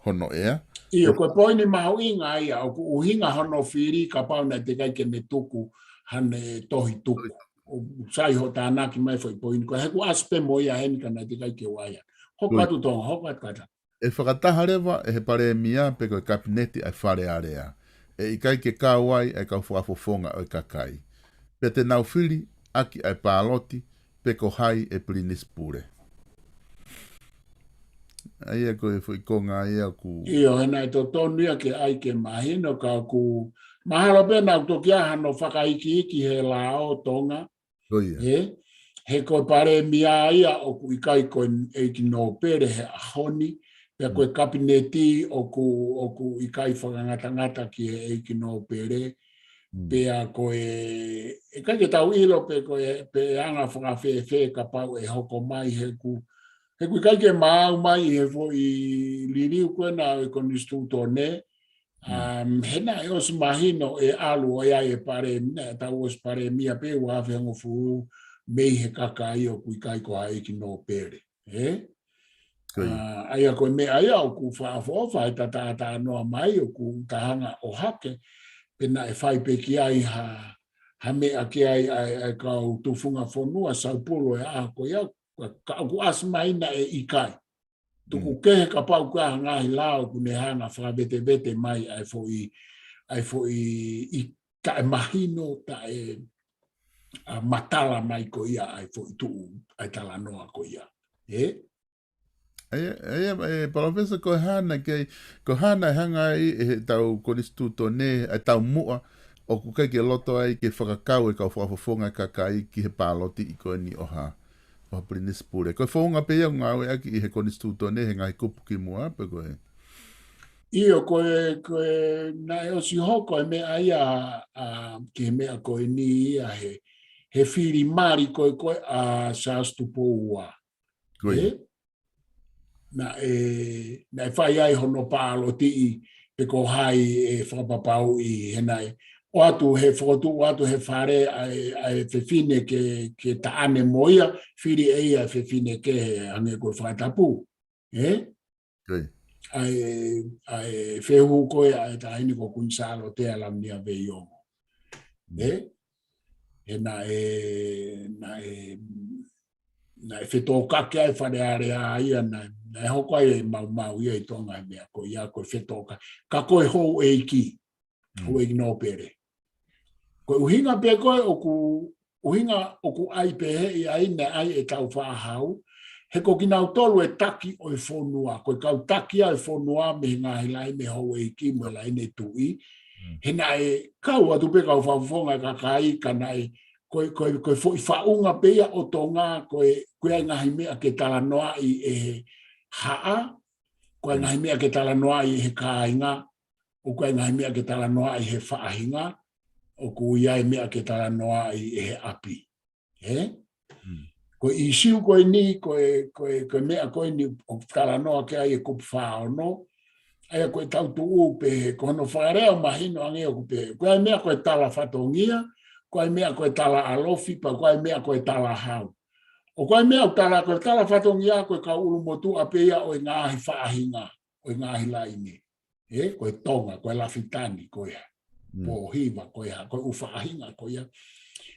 hono ʻea. ʻIo, ko e poini mahuʻinga ia, ʻoku ʻuhinga hono fili kapau naʻe teʻeki ai ke ne tuku haʻane tohi tuku. ʻOku sai hoʻo tānaki mai foʻi poini ko ē, he ʻoku ʻasi pē mo ia heni ka naʻe teʻeki ai ke u ʻai. Hoko atu Tonga, hoko atu kātaki. ʻE fakataha leva ʻe he Palēmia pe ko e Kapineti ʻa e Fale Alea. ʻE ʻikai ke kau ai ʻa e kau fakafofonga ʻo e kakai. Pea te nau fili ʻaki ʻa e pāloti pe ko hai ʻe Pilinisi Pule. ʻA ia ko e foʻi konga ia ʻoku. ʻIo, he naʻe totonu ia ke ʻai ke mahino ka ʻoku mahalo pē naʻa ʻoku toki ʻi ai hano fakaikiiki he lao Tonga. Ko ia. Ē, he ko e Palēmia ia ʻoku ʻikai ko e ʻeiki nōpele he ʻaho ni, pea ko e Kapineti ʻoku, ʻoku ʻikai fakangatangata ki he ʻeiki nōpele, pea ko e, ʻikai ke tau ʻilo pe ko e, pe ʻe anga fakafēfē kapau ʻe hoko mai he ʻoku, he ʻoku ʻikai ke maau mai ʻi he foʻi liliu ko ena ʻo e Konisitūtone, Um, he naʻe ʻosi mahino ʻe ʻalu ʻo ʻi ai e Palēmia, tau ʻosi Palēmia pē ua afe hongofulu mei he kakai ʻoku ʻikai ko ha ʻeiki nōpele, ē? Ko ia. Ah, ʻa ia ko e meʻa ia ʻoku fakaʻofoʻofa e tataʻa talanoa mai ʻoku ta hanga ʻo hake. pe naʻe fai pē ki ai ha, ha meʻa ki ai ʻa e, ʻa e kau tufunga fonua, Saupulu, ʻi he ʻaho ko ia, ka, ka ʻoku ʻasi mai naʻe ʻikai. Tuku kehe kapau ko e hā e ngaahi lao ʻoku ne hanga fakavetevete mai ʻa e foʻi, ʻa e foʻi ʻi taʻemahino, taʻe, ʻa, matala mai ko ia ʻa e foʻi tuʻu, ʻa e talanoa ko ia. ʻE? ʻE, ʻe, ʻe, Palōfesa, ko e hā naʻe kei, ko e hā naʻe hanga ai ʻe he tau konisitūtone, ʻa e taumuʻa, ʻoku ʻikai ke loto ai ke fakakau e kau fakafofonga e kakai ki he pāloti ʻi ko eni ʻo ha, ʻo ha pilinisi pule. Ko e founga pē ia ʻoku ngāueʻaki ʻi he konisitūtone he ngaahi kupu kimuʻa, pe ko e? ʻIo, ko e, ko e, naʻe ʻosi hoko e meʻa ia, ʻa, ki he meʻa ko eni ia he, he fili mali ko ē ko ē ʻa Charles Tupou Ua. Ko ia. ʻE? Naʻe, naʻe fai ai hono pālotiʻi pe ko hai ʻe fakapapauʻi he naʻe ʻoatu he fokotuʻu atu he fale ʻa e, ʻa e fefine ke, ke taʻane mo ia, fili ʻe ia e fefine kehe hangē ko e fakatapu. ʻE? Ko ia. ʻA e, ʻa e fehuhu ko ē ʻa e taʻahine ko Kuini Sālote ʻa Lavinia Veiongo. ʻE? He naʻe, naʻe, naʻe fetōkaki ai Fale Alea ia, naʻe, naʻe hoko ai e maumau ia ʻi Tonga he meʻa ko ia, ko e fetōkaki. Ka ko e houʻeiki, houʻeiki nōpele. Ko e ʻuhinga pē ko ē ʻoku, ʻuhinga ʻoku ʻai pehē ai naʻe ʻai e tau faʻahau, he ko kinautolu e taki ʻo e fonua, ko e kau taki ʻa e fonua mei he ngaahi laine houʻeiki mo e laine tuʻi, he naʻe kau atu pē kau fakafofonga e kakai, ka naʻe, ko e, ko e, ko e foʻi faʻunga pē ia ʻo Tonga, ko e, ko e ngaahi meʻa ke talanoaʻi ʻe he haʻa, ko e ngaahi meʻa ke talanoaʻi ʻe he kāinga, ʻo ko e ngaahi meʻa ke talanoaʻi he faʻahinga, ʻoku ʻi ai e meʻa ke talanoaʻi ʻe he ʻapi. ʻE? Ko e ʻīsiu ko eni, ko e, ko e, ko e meʻa ko eni ʻoku talanoa ki ai e kupu fā ono, ʻa ia ko e tau tuʻu pē he, ko hono fakalea ʻoku mahino ange ʻoku pē, ko e meʻa ko e tala fatongia, ko e meʻa ko e tala ʻalofi, pea ko e meʻa ko e tala hau. ʻO ko e meʻa ʻoku tala, ko e tala fatongia, ko e kau ʻulumotuʻa pē ia ʻo e ngaahi faʻahinga, ʻo e ngaahi laine. ʻE, ko e Tonga, ko e Lafitani, ko e Pōhiva, ko e, ko e ʻū faʻahinga, ko ia.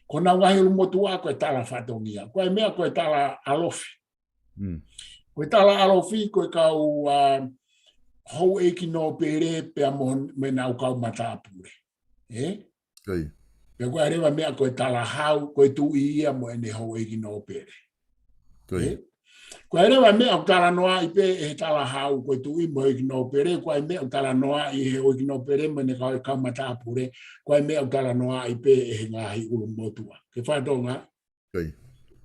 Ko honau ngaahi ʻulumotuʻa, ko e tala fatongia. Ko e meʻa, ko e tala ʻalofi. Ko e tala ʻalofi, ko e kau, ʻa, houʻeiki nōpele pea mo, mo ʻenau kau matāpule. ʻE? Ko ia. Pea ko e leva meʻa, ko e tala hau, ko e tuʻi ia mo ʻene houʻeiki nōpele. Ko ia. ʻE? Ko e leva meʻa ʻoku talanoaʻi pē ʻe he tala hau, ko e tuʻi mo e houʻeiki nōpele, ko e meʻa ʻoku talanoaʻi ʻe he houʻeiki nōpele mo ʻene kau, kau matāpule, ko e meʻa ʻoku talanoaʻi pē ʻe he ngaahi ʻulumotuʻa. Ke fakatonga, Ko ia.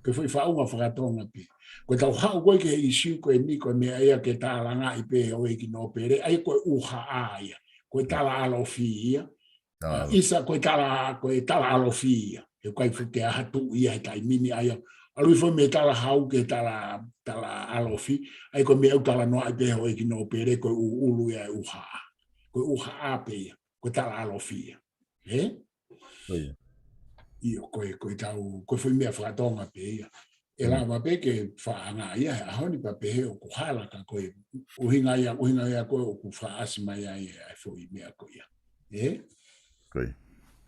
Ko e foʻi faʻunga fakatonga pē. Ko e tau haʻu ko ē ki he ʻīsiu ko eni, ko e meʻa ia ke tālangaʻi pē ʻe he houʻeiki nōpele, ʻa ia ko e ʻū haʻa ia. Ko e tala ʻalofi ia. Tala ʻalofi. ʻIsa ko e tala, ko e tala ʻalofi ia. He ʻoku ʻikai fuʻu ke ʻi ai ha tuʻi ia he taimi ni ʻa ia. ʻAlu hifo mei he tala hau ki he tala, tala ʻalofi. ʻA ia ko e meʻa ʻoku talanoaʻi pē ʻe he houʻeiki nōpele, ko e ʻū ʻulu ia ʻo e ʻū haʻa. Ko e ʻū haʻa pē ia. Ko e tala ʻalofi ia. ʻE? Ko ia. ʻIo, ko e, ko e tau, ko e foʻi meʻa fakatonga pē ia. ʻE lava pē ke fakaanga ia he ʻaho ni pea pehē ʻoku hala ka ko e ʻuhinga ia, ʻuhinga ia ko ē ʻoku fakaʻasi mai ai ʻa e foʻi meʻa ko ia. ʻE? Ko ia.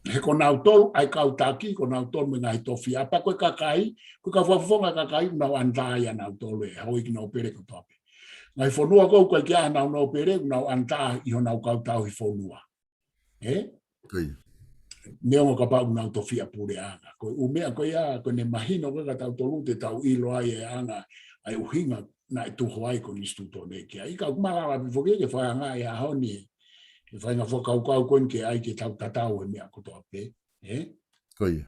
He ko nautolu, ʻa e kau taki, ko nautolu mo e ngaahi tofiʻa, pea ko e kakai, ko e kau fakafofonga kakai, ʻoku nau ʻanitā ia nautolu ʻe he houʻeiki nōpele kotoa pē. Ngaahi fonua ko ē ʻoku ʻikai ke ʻi ai hanau nōpele, ʻoku nau ʻanitā ʻi honau kau tauhi fonua. ʻE? Ko ia. Neongo kapau ʻoku nau tofiʻa puleʻanga. Ko e ʻū meʻa ko ia, ko ʻene mahino ko ē kia tautolu te tau ʻilo ai e anga, ʻa e ʻuhinga naʻe tuhu ai konisitūtone ki ai. Ka ʻoku malava pē foki ke fakaanga he ʻaho ni, he faʻahinga fakakaukau ko eni ke ʻai ke tau tatau he meʻa kotoa pē. ʻE? Ko ia.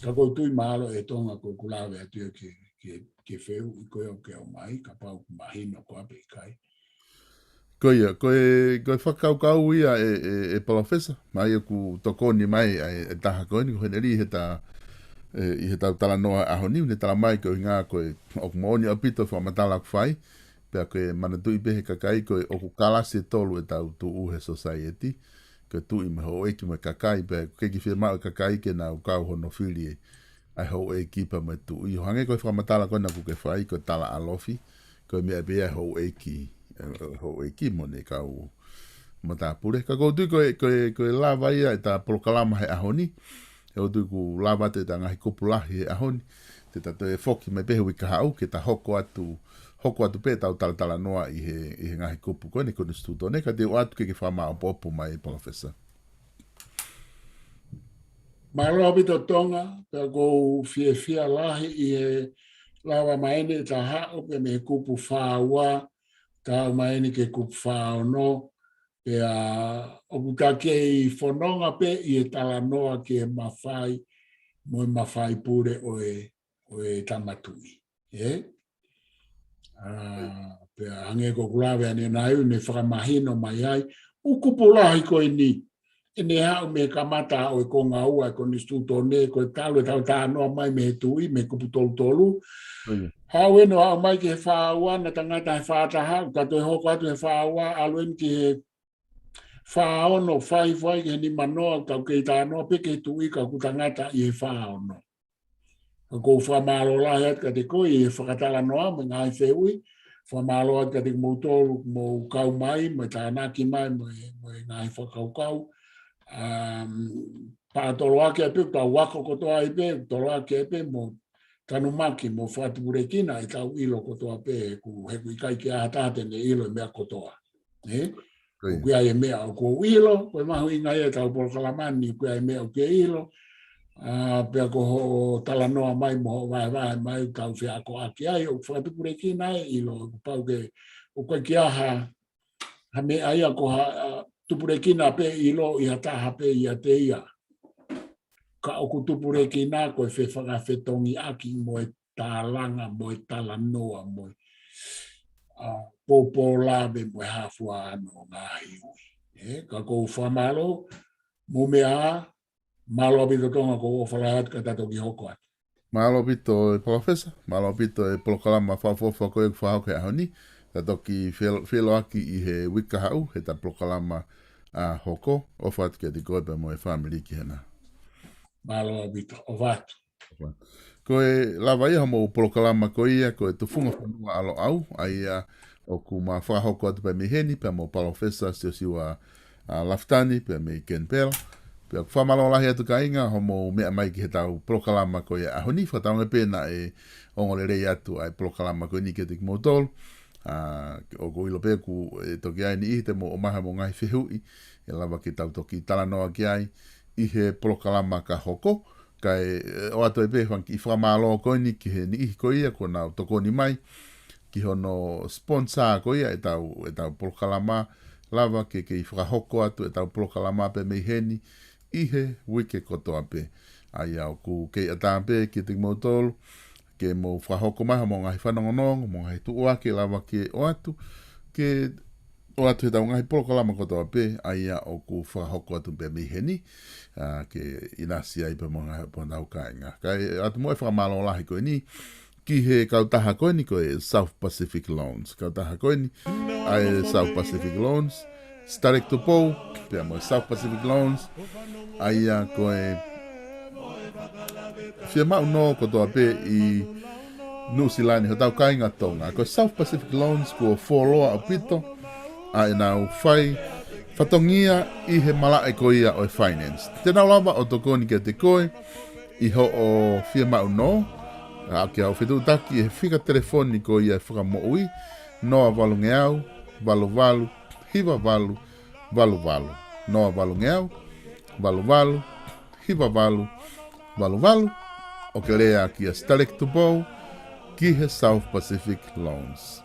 Ka ʻoku ou tui mahalo ʻe Tonga ko ʻeku lave atu ia ke, ke, ke fehuʻi ko ē ʻoku ke ʻomai, kapau ʻoku mahino koā pe ʻikai. Ko ia, ko e, ko e fakakaukau ia ʻe, ʻe, ʻe Palōfesa, mai ʻoku tokoni mai ʻa e, ʻe taha ko eni, ko Heneli he ta, ʻe, ʻi he tau talanoa ʻaho ni, ne tala mai ko e ʻuhinga ko e, ʻoku moʻoni ʻaupito fakamatala ʻoku fai, pea ko e manatuʻi pē he kakai ko e ʻoku kalasi ʻe tolu ʻetau tuʻu he society, ko e tuʻi mo e houʻeiki mo e kakai, pea ʻoku ʻikai ke fiemaʻu e kakai ke nau kau hono fili ʻa e houʻeiki pea mo e tuʻi. ʻO hangē ko e fakamatala ko ena ʻoku ke fai, ko e tala ʻalofi, ko e meʻa pē ia ʻa e houʻeiki, ʻe, houʻeiki mo ʻene kau, matāpule. Ka ʻoku ou tui ko e, ko e, ko e lava ia ʻeta polokalama he ʻaho ni. ʻOku ou tui kuo lava atu ʻeta ngaahi kupu lahi he ʻaho ni. Te ta toe foki mai pē he uike kahaʻu, ke ta hoko atu, hoko atu pē ʻetau talatalanoa ʻi he, ʻi he ngaahi kupu ko eni Konisitūtone, ka te u ʻoatu ke ke fakamāʻopoʻopo mai, Palōfesa. Mālō ʻaupito Tonga, pea ʻoku ou fiefia lahi ʻi he lava mai eni ʻeta haʻu pē mei he kupu fā ua, ta aʻu mai eni ki he kupu fā ono, pea ʻoku ta kei fononga pē ʻi he talanoa ki he mafai, mo e mafai pule ʻo e, ʻo e Tama Tuʻi. ʻE? ʻA, pea hangē ko ʻeku lave ʻanenai ʻoku ne fakamahino mai ai, ʻū kupu lahi ko eni, ʻene haʻu mei he kamata ʻo e konga ua ʻo e Konisitūtone, ko e talu ʻetau talanoa mai mei he Tuʻi, mei he kupu tolu tolu. ʻIo. Haʻu eni ʻo aʻu mai ki he fā ua, naʻa tangata he fā taha, ka toe hoko atu he fā ua, ʻalu eni ki he fā ono, fai fai ki he nima noa, tau kei talanoa pē ki he Tuʻi ka ʻoku tangata ʻi he fā ono. Ka ʻoku ou fakamālō lahi atu kiate koe ʻi he fakatalanoa mo e ngaahi fehuʻi, fakamālō atu kiate kimoutolu, mou kau mai, mo e tānaki mai, mo e, mo e ngaahi fakakaukau. Um, pātoloaki ai pē, tau ako kotoa ai pē, toloaki ai pē, mo tanumaki, mo fakatupulekina ʻetau ʻilo kotoa pē, ʻoku, he ʻoku ʻikai ke ʻi ai ha taha te ne ʻilo e meʻa kotoa. ʻE? Ko ia. ʻOku ʻi ai e meʻa ʻoku ou ʻilo, ko e mahuʻinga ia ʻetau polokalama ni, ʻoku ʻi ai e meʻa ʻoku ke ʻilo. ʻA, pea ko hoʻo talanoa mai mo hoʻo vahevahe mai, tau feakoʻaki ai, ʻoku fakatupulekina e ʻilo, ʻoku pau ke, ʻoku ʻikai ke ʻi ai ha, ha meʻa ia ko ha, ʻa, tupulekina pē ʻilo ʻi ha taha pē ʻiate ia. Ka ʻoku tupulekina ko e fefakafetongiʻaki mo e tālanga, mo e talanoa, mo e, ʻa, pōpōlave, mo e hā fua ʻa hono ngaahi ui. ʻE, ka ʻoku ou fakamālō, mou meʻa ā, mālō ʻaupito Tonga, ʻoku ou ʻofa lahi atu ka ta toki hoko atu. Mālō ʻaupito e Palōfesa, mālō ʻaupito e polokalama fakaʻofoʻofa ko ē ʻoku fakahoko he ʻaho ni, ta toki feel-, feʻiloaki ʻi he uike kahaʻu, heʻeta polokalama ʻa hoko, ʻofa atu kiate koe pea mo e fāmili ki hena. Mālō ʻaupito, ʻofa atu. Ko e lava ia hoʻomou polokalama ko ia, ko e Tufunga Fonua ʻa Loʻau, ʻa ia ʻoku ma fakahoko atu pē mei heni, pea mo Palōfesa Siosiua ʻa Lafitani, pea mei Kenipela. Pea ʻoku fakamālō lahi atu kāinga, hoʻomou meʻa mai ki heʻetau polokalama ko ia ʻaho ni, fakatauange pē naʻe ongo lelei atu ʻa e polokalama ko eni kiate kimoutolu. ʻA, ʻoku ou ʻilo pē ʻoku, ʻe toki ʻi ai e niʻihi te mou ʻomai haʻamou ngaahi fehuʻi, ʻe lava ke tau toki talanoa ki ai, ʻi he polokalama ka hoko, kae, ʻe, ʻoatu ai pē fanga kiʻi fakamālō ko eni ki he niʻihi ko ia kuo nau tokoni mai, ki hono sponsor ko ia ʻetau, ʻetau polokalama, lava ke kei fakahoko atu ʻetau polokalama pē mei heni, ʻi he uike kotoa pē. ʻA ia ʻoku kei ʻatā pē kiate kimoutolu, ke mou fakahoko mai haʻamou ngaahi fanongonongo, mo e ngaahi tuʻuaki ʻe lava ke ʻoatu, ke ʻoatu heʻetau ngaahi polokalama kotoa pē, ʻa ia ʻoku fakahoko atu pē mei heni, ʻa, ke ʻinasi ai pē mo e ngaahi pō nau kāinga. Kae ʻoatu mo e fakamālō lahi ko eni, ki he kautaha ko eni ko e South Pacific Loans. Kautaha ko eni, ʻa e South Pacific Loans, Stalek Tupou, pea mo e South Pacific Loans, ʻa ia ko e fiemaʻu nō kotoa pē ʻi Nuʻusila ni, hotau kāinga Tonga. Ko e South Pacific Loans kuo fuoloa ʻaupito ʻa ʻenau fai fatongia ʻi he malaʻe ko ia ʻo e finance. Te nau lava ʻo tokoni kiate koe ʻi hoʻo fiemaʻu nō, ʻa ke ʻalu ʻo fetuʻutaki ʻi he fika telefoni ko ia ʻo e fakamoʻui, noa valungeau, valu valu, hiva valu, valu valu. Noa valungeau, valu valu, hiva valu, valu valu. ʻO ke lea kia Stalek Tupou, ki he South Pacific Loans.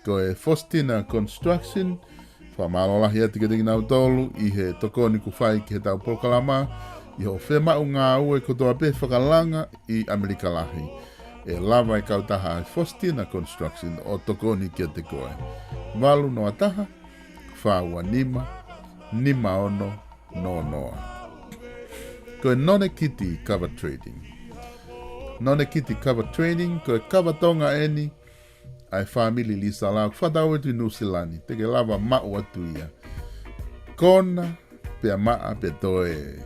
Ko e Faustina Construction, fakamālō lahi atu kiate kinautolu ʻi he tokoni kuo fai ki heʻetau polokalama, ʻi hoʻo fiemaʻu ngāue kotoa pē fakalanga ʻi ʻAmelika Lahi. ʻE lava e kautaha ʻa e Faustina Construction ʻo tokoni kiate koe. Valu noa taha, fā ua nima, nima ono noa noa. Ko e Nonekiti Cover Trading. Nonekiti Cover Trading, ko e kava Tonga eni, ʻa e fāmili Lisala, ʻoku fakatau atu ʻi Nuʻusila ni, te ke lava maʻu atu ia. Kona, pea maʻa, pea toe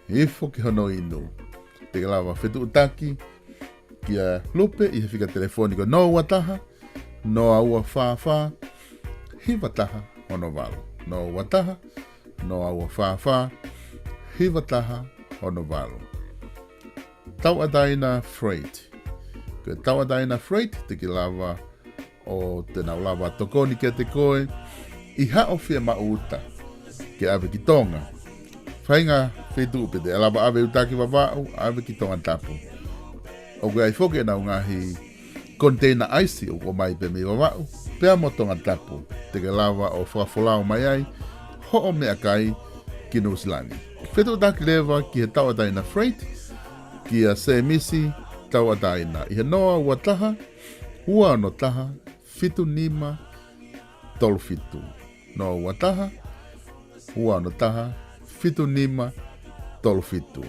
ifo ki hono inu. Te ke lava fetuʻutaki kia Lupe ʻi he fika telefoni ko e noa ua taha, noa ua fā fā, hiva taha ono valu. noa ua taha, noa ua fā fā, hiva taha ono valu. Tauʻatāina Freight. Ko e Tauʻatāina Freight te ke lava ʻo te nau lava tokoni kiate koe ʻi haʻo fiemaʻu uta ke ʻave ki Tonga. Faʻahinga feituʻu pē te ke lava ʻave uta ki Vavaʻu, ʻave ki Tongatapu. ʻOku ʻi ai foki ʻenau ngaahi koniteina ʻaisi ʻoku ʻomai pē mei Vavaʻu pea mo Tongatapu, te ke lava ʻo fakafolau mai ai hoʻo meʻakai ki Nuʻusila ni. Fetuʻutaki leva ki he Tauʻatāina Freight kia Semisi Tauʻatāina ʻi he noa ua taha, ua ono taha, fitu nima tolu fitu. Noa ua taha, ua ono taha, fitu nima tolu fitu.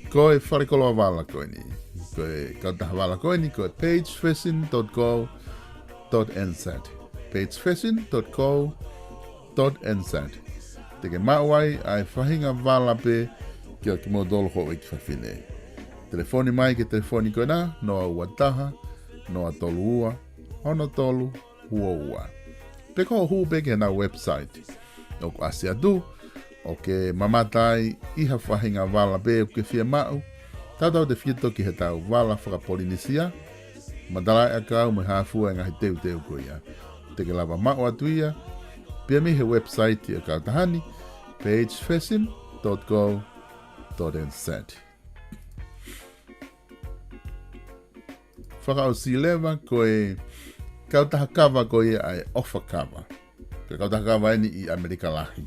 Ko e falekoloa vala ko eni, ko e kautaha vala ko eni, ko e page fashion dot co dot N Z. Page fashion dot co dot N Z. Te ke maʻu ai ʻa e faʻahinga vala pē kia kimoutolu houʻeiki fafine. Telefoni mai ki he telefoni ko ena, noa ua taha, noa tolu ua, ono tolu ua ua. Pe ko hoʻo hū pē ki heʻenau website. ʻOku ʻasi atu, ʻo ke mamata ai ʻi ha faʻahinga vala pē ʻoku ke fiemaʻu, tautautefito ki heʻetau vala faka-Polinisia, matalaʻiʻakau mo e hā fua e ngaahi teuteu ko ia. Te ke lava maʻu atu ia pē mei he website ʻa e kautaha ni, page fashion dot co dot N Z. Fakaʻosi leva ko e kautaha kava ko ia ʻa e ʻOfa Kava. Ko e kautaha kava eni ʻi ʻAmelika Lahi.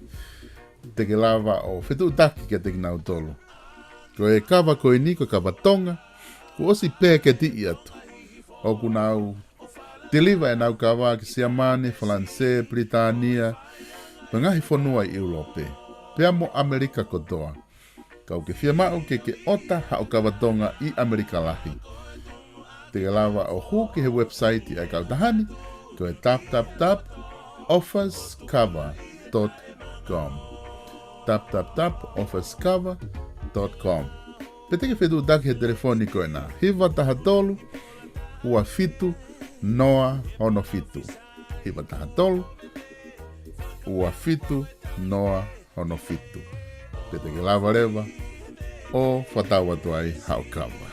Te ke lava ʻo fetuʻutaki kiate kinautolu. Ko e kava ko eni, ko e kava Tonga, kuo ʻosi peketiʻi atu. ʻOku nau tiliva ʻenau kava ki Siamane, Falanisē, Pilitānia, mo e ngaahi fonua ʻi ʻIulope, pea mo ʻAmelika kotoa. Kapau ʻoku ke fiemaʻu ke ke ʻota haʻo kava Tonga ʻi ʻAmelika Lahi, te ke lava ʻo hū ki he website ʻa e kautaha ni, ko e w w w dot offers cover dot com. W w w dot offers cover dot com. Pe te ke fetuʻutaki he telefoni ko ena, hiva taha tolu, ua fitu, noa ono fitu. Hiva taha tolu, ua fitu, noa ono fitu. Pe te ke lava leva ʻo fakatau atu ai haʻo kava.